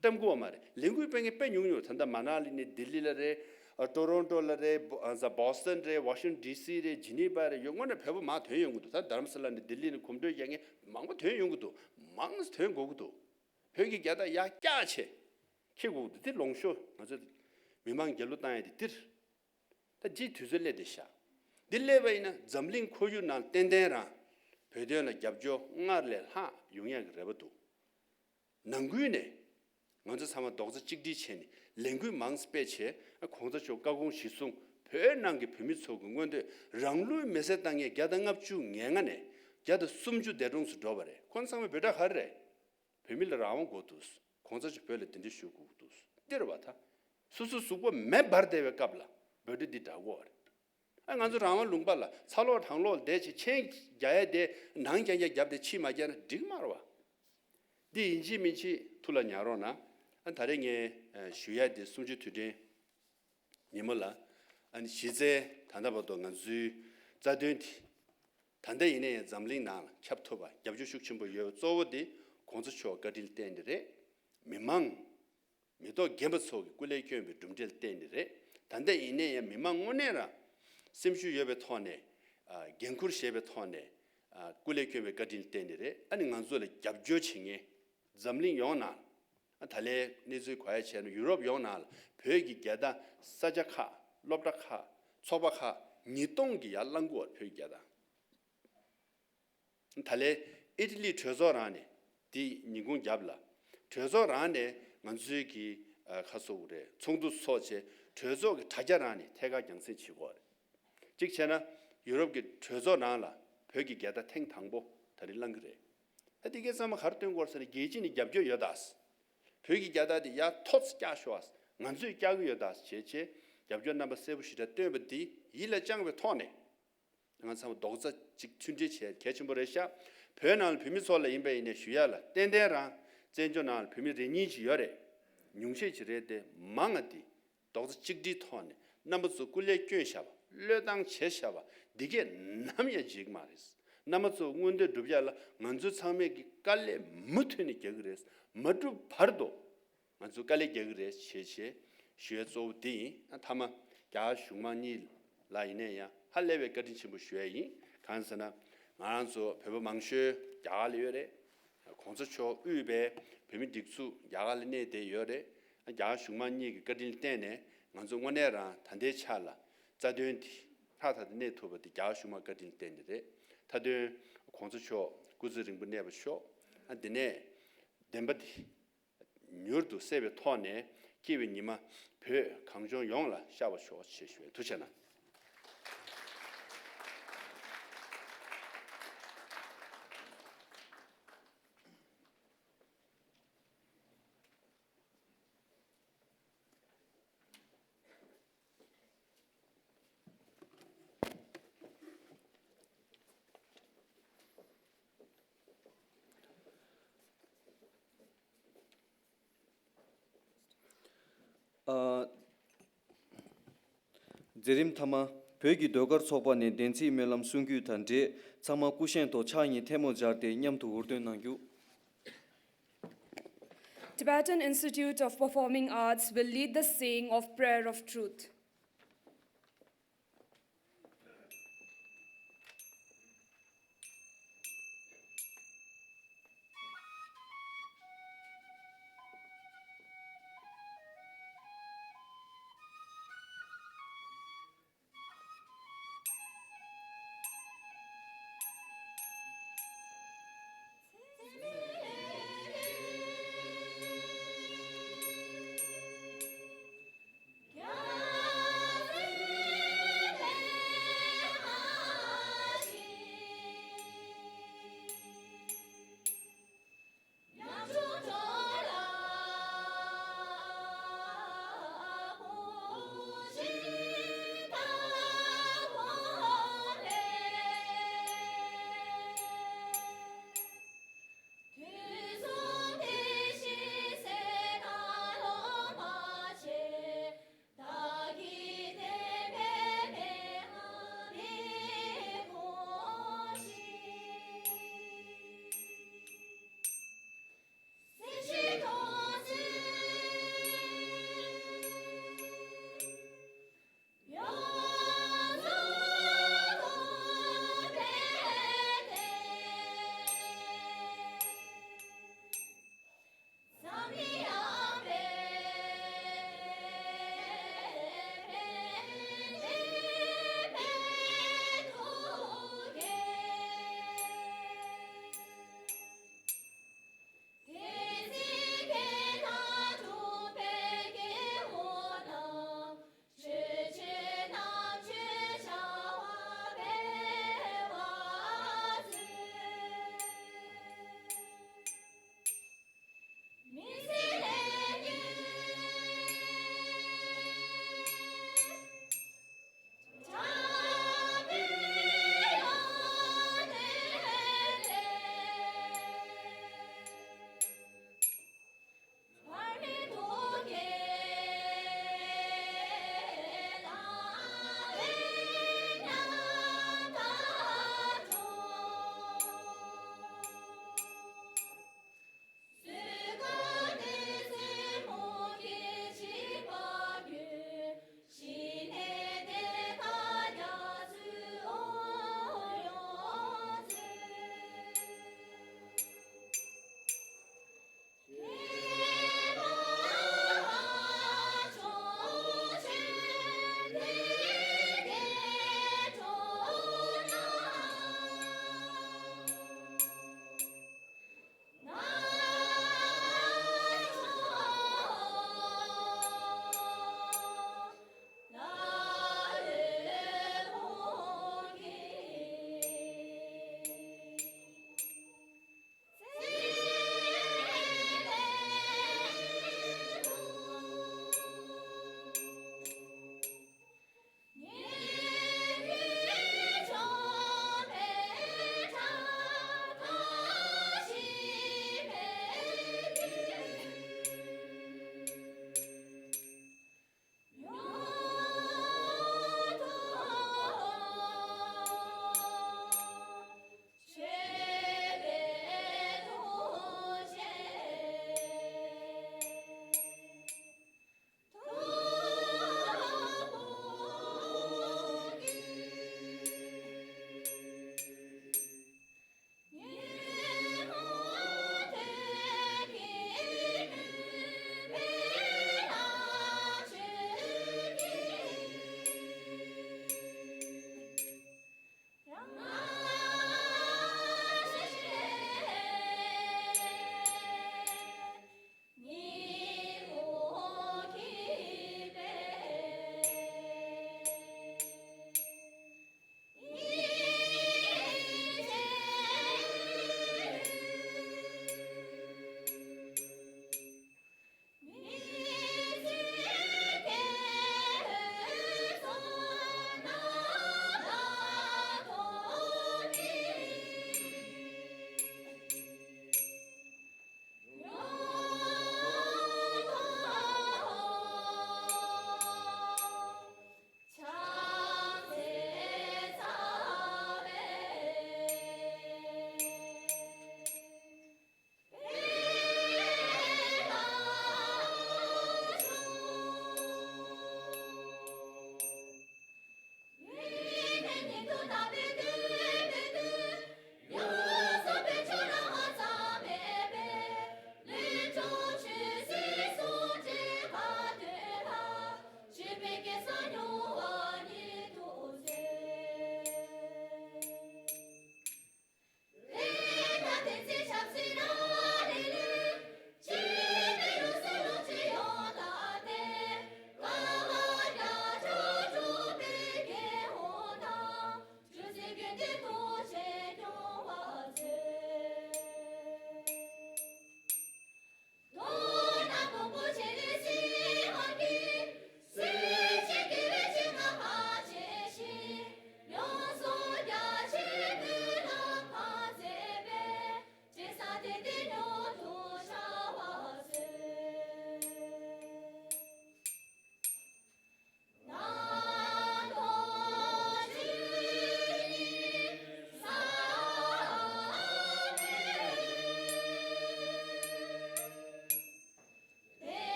གཏམ་གི་ཡོད་མ་རེད། ལས་འགུལ་སྤེལ་མཁན་དཔེ་ཉུང་ཉུང་། ད་ལྟ་མ་ན་ལི་ནས་ལྡི་ལི་ལ་རེད། ཨ། ཊོ་རོན་ཊོ་ལ་རེད། བོ་ཨ་ཟ་བོ་སི་ཊོན་རེད། ཝ་ཤིང་ཊོན་ཌི་སི་རེད། ཇི་ནི་ཝ་རེད། ཡོད། དངོས་གནས་བོད་པ་མང་དོན་ཡོང་གི་འདུག་ད་རྡ་རམ་ས་ལ་ནས་ལྡི་ལི་ནས་གོམ་བགྲོད་རྒྱག་མཁན་མང་པོ་དོན་ཡོང་གི་འདུག་མང་ཙམ་དོན་དགོས་ཀྱི་འདུག་བོད་ཀྱི་རྒྱལ་དར་ཡར་བཀྱག་བྱས་འཁྱེར་དགོས་ཀྱི་འདུག་འདི་ལོངས་ཤོག་ང་ཚོ་མི་མང་རྒྱལ་གླུ་བཏང་ཡ་དེ་འདིར། ད་ཅིའི་དུས་ཚོད་སླེབས་བསྡད་ཤག་འདི་སླེབས་པ་ཡིན་ན་འཛམ་གླིང་ཁོར་ཡུག་ནང་ཏན་ཏན་རང་བོད་དོན་ལ་རྒྱབ་སྐྱོར་སྔར་ལས་ལྷག་ཡོང་ཡག་གི་རེ་བ་འདུག་ནང་ཁུལ་ནས་ང་ཚོ་ཚང་མ་རྡོག་རྩ་གཅིག་སྒྲིལ་བྱས་ནས་ལས་འགུལ་མང་ཙམ་སྤེལ་བྱས། གོང་ས་མཆོག་བཀའ་དགོངས་གཞིར་བཟུང་བོད་ནང་གི་བོད་མི་ཚོ་གི་མངོན་འདོད། རང་ལུས་མེ་སྲེག་བཏང་མཁན་བརྒྱ་དང་ལྔ་བཅུ་ང་ལྔ་ནས་བརྒྱ་དང་སུམ་ཅུ་འདས་གྲོངས་སུ་འགྲོ་བ་རེད། ཁོང་ཚང་མ་བོད་གྲྭ་ག་རེ་རེད། བོད་མི་ལ་རང་དབང་དགོས་འདུག་གོང་ས་མཆོག་བོད་ལ་གདན་འདྲེན་ཞུ་དགོས་འདུག་འདི་རེད་བ། ད་སོ་སོ་གཟུགས་པོ་མེ་འབར་བསྡད་པའི་སྐབས་ལ་འབོད་སྒྲ་འདི་བསྒྲགས་དགོས་རེད། ཨ། ང་ཚོ་རང་དབང་ལུང་པ་ལ་ཚ་ལོག་གྲང་ལོག་བསྡད་བྱས་མཆན་རྒྱག་ཡ་དེ་ནང་རྐྱང་རྐྱང་བརྒྱབ་སྟེ་ཕྱི་མ་རྒྱག་ན་འགྲིག་མ་རེད་བ། འདི་ཡིན་གཅིག་མིན་གཅིག་ཐུགས་ལ་ཉར་རོགས་གནང་། ཨ། ད་རེས་ངས་ཨ་ཞུ་ཡ་དེ་གསུམ་བཅུའི་དུས་དྲན་ཉིན་མོ་ལ། ཨ་ནི་གཞི་རྩའི་ད་ལྟ་བར་དུ་ང་ཚོའི་རྩ་དོན་དེ། ད་ལྟ་ཡིན་ན་ཡང་འཛམ་གླིང་ནང་ལ་ཁྱབ་ཐུབ་པ། རྒྱབ་སྐྱོར་ཤུགས་ཆེན་པོ་ཡོད་པ་གཙོ་བོ་དེ་གོང་ས་མཆོག་བཀའ་དྲིན་བརྟེན་ནས་རེད། མི་མང་། མི་ཐོག་རྒན་པ་ཚོ་གི་སྐུ་ལས་བསྐྱོན་པའི་གྲུབ་འབྲས་ལ་བརྟེན་ནས་རེད། ད་ལྟ་ཡིན་ན་ཡང་མི་མང་དངོས་གནས་རང་སེམས་ཤུགས་ཡོད་པའི་ཐོག་ནས། ཨ། འགན་འཁུར་བཞེས་པའི་ཐོག་ནས། ཨ། སྐུ་ལས་བསྐྱོན་པའི་བཀའ་དྲིན་ལ་བརྟེན་ནས་རེད། ཨ་ནི་ང་ཚོ་ལ་རྒྱབ་སྐྱོར་བྱེད་མཁན་འཛམ་གླིང་ཡོངས་ནང་། ཨ། ད་ལན་གནས་ཚུལ་གོ་ཡ་བྱས་ན་ཡུ་རོབ་ཡོངས་ནང་ལ་བོད་ཀྱི་རྒྱལ་དར་ས་ཆ་ཁག་སློབ་གྲྭ་ཁག་ཚོགས་པ་ཁག་ཉིས་སྟོང་གི་ཡར་བསླང་གི་ཡོད་རེད། བོད་ཀྱི་རྒྱལ་དར། ད་ལན་ཨི་ཊ་ལི་གྲོས་ཚོགས་རང་ནས་དེ་ཉིན་གུང་རྒྱབ་ལ་གྲོས་ཚོགས་རང་ནས་ང་ཚོའི་གི། ཨ། ཁ་སོ་རེད། ཚོགས་འདུ་ཚོགས་བྱས་གྲོས་ཚོགས་ཀྱི་དྲ་རྒྱ་རང་ནས་ཐད་ཀར་རྒྱང་སྲིང་བྱེད་དགོས་རེད། གཅིག་བྱས་ན་ཡུ་རོབ་ཀྱི་གྲོས་ཚོགས་ནང་ལ་བོད་ཀྱི་རྒྱལ་དར་ཐེངས་དང་པོ་ད་རེས་བསླང་གི་རེད། ད་དེ་གའི་ཚང་མ་ག་རེ་སྟོན་དགོས་ཟེར་ན་རྒྱལ་སྤྱི་ནས་རྒྱབ་སྐྱོར་ཡོད་ད། བོད་ཀྱི་རྒྱལ་དར་དེ་ཡར་མཐོ་ཙམ་བཀྱག་ཤོག་ཨ། ང་ཚོས་བཀྱག་གི་ཡོད་ད་བྱས་བྱས་རྒྱབ་སྐྱོར་རྣམ་པ་གསལ་པོ་ཞེ་དྲག་བཏོན་པ་འདི་ཡིད་ལ་བཅངས་པའི་ཐོག་ནས། ང་ཚང་མ་རྡོག་རྩ་གཅིག་མཐུན་སྒྲིལ་བྱེད་གལ་ཆེན་པོ་རེད་ཤག་བོད་ནང་ལ་བོད་མི་ཚོ་ལ་ཡིན་པ་ཡིན་ནའི་ཞུ་ཡ་ལ། ཏན་ཏན་རང་བཙན་བྱོལ་ནང་ལ་བོད་མི་རེ་གཉིས་ཅིག་ཡོད་རེད། ཉུང་ཤས་ཅིག་རེད་དེ། མང་ང་འདི་རྡོག་རྩ་གཅིག་སྒྲིལ་ཐོག་ནས་རྣམ་པ་ཚོ་སྐུ་ལས་བསྐྱོན་བཞག་པ། བློས་བཏང་བྱས་བཞག་པ་འདི་གས་ནམ་ཡང་བརྗེད་ཀྱི་མ་རེད། རྣམ་པ་ཚོ་མངོན་འདོད་སྒྲུབ་ཡ་ལ་ང་ཚོ་ཚང་མས་ཀྱི་དཀའ་ལས་མུ་མཐུད་ནས་རྒྱག་གི་རེད། མ་འགྲུབ་བར་དུ། ང་ཚོ་དཀའ་ལས་རྒྱག་གི་རེད་བྱས་བྱས་ཞུ་ཡ་གཙོ་བོ་དེ་ཡིན། ཨ། མཐའ་མ་རྒྱ་གར་གཞུང་མང་གཉིས་ལ་ཡིན་ནའི་ཡང་ཧ་ལས་པའི་བཀའ་དྲིན་ཆེན་པོ་ཞུ་ཡ་ཡིན། གང་ཟེར་ན་ང་རང་ཚོ་བོད་པ་མང་ཤོས་རྒྱ་གར་ལ་ཡོད་རེད། གོང་ས་མཆོག་དབུས་པའི་བོད་མི་སྒྲིག་འཛུགས་རྒྱ་གར་ལ་གནས་བསྡད་ཡོད་རེད། ཨ། རྒྱ་གར་གཞུང་མང་གཉིས་ཀྱི་བཀའ་དྲིན་ལ་བརྟེན་ནས་ང་ཚོ་དངོས་གནས་རང་ད་ལྟའི་ཆ་ལ་རྩ་དོན་འདི་ཧྲག་ཐག་ཏུ་གནས་ཐུབ་པ་འདི་རྒྱ་གར་གཞུང་མང་བཀའ་དྲིན་ལ་བརྟེན་ནས་རེད། མཐའ་དོན་གོང་ས་མཆོག་སྐུ་ཚེ་རིང་པོ་གནས་པར་ཤོག་ཨ། འདི་ནས་བདེན་པ་འདི། མྱུར་དུ་གསལ་བའི་ཐོག་ནས་སྐྱེ་བའི་ཉི་མ་བོད་གངས་ལྗོངས་ཡོངས་ལ་ཤར་བར་ཤོག་ཅེས་ཞུ་བའི། ཐུགས་རྗེ་གནང་། ཨ། མཛད་རིམ་མཐའ་མ། བོད་ཀྱི་ཟློས་གར་ཚོགས་པ་ནས་བདེན་ཚིག་སྨོན་ལམ་གསུང་རྒྱུ་དང་འབྲེལ་ཚང་མ་སྐུ་བཞེངས་ཐོག་ཕྱག་གཉིས་ཐལ་མོ་སྦྱར་ཏེ་མཉམ་དུ་འུར་འདོན་གནང་རྒྱུ། Tibetan Institute of Performing Arts will lead the saying of Prayer of Truth.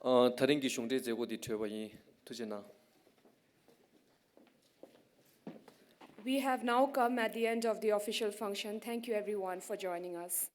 ཨ། ད་རིང་གི་གཞུང་འབྲེལ་མཛད་སྒོ་འདི་གྲོལ་བ་ཡིན། ཐུགས་རྗེ་གནང་། We have now come at the end of the official function. Thank you everyone for joining us.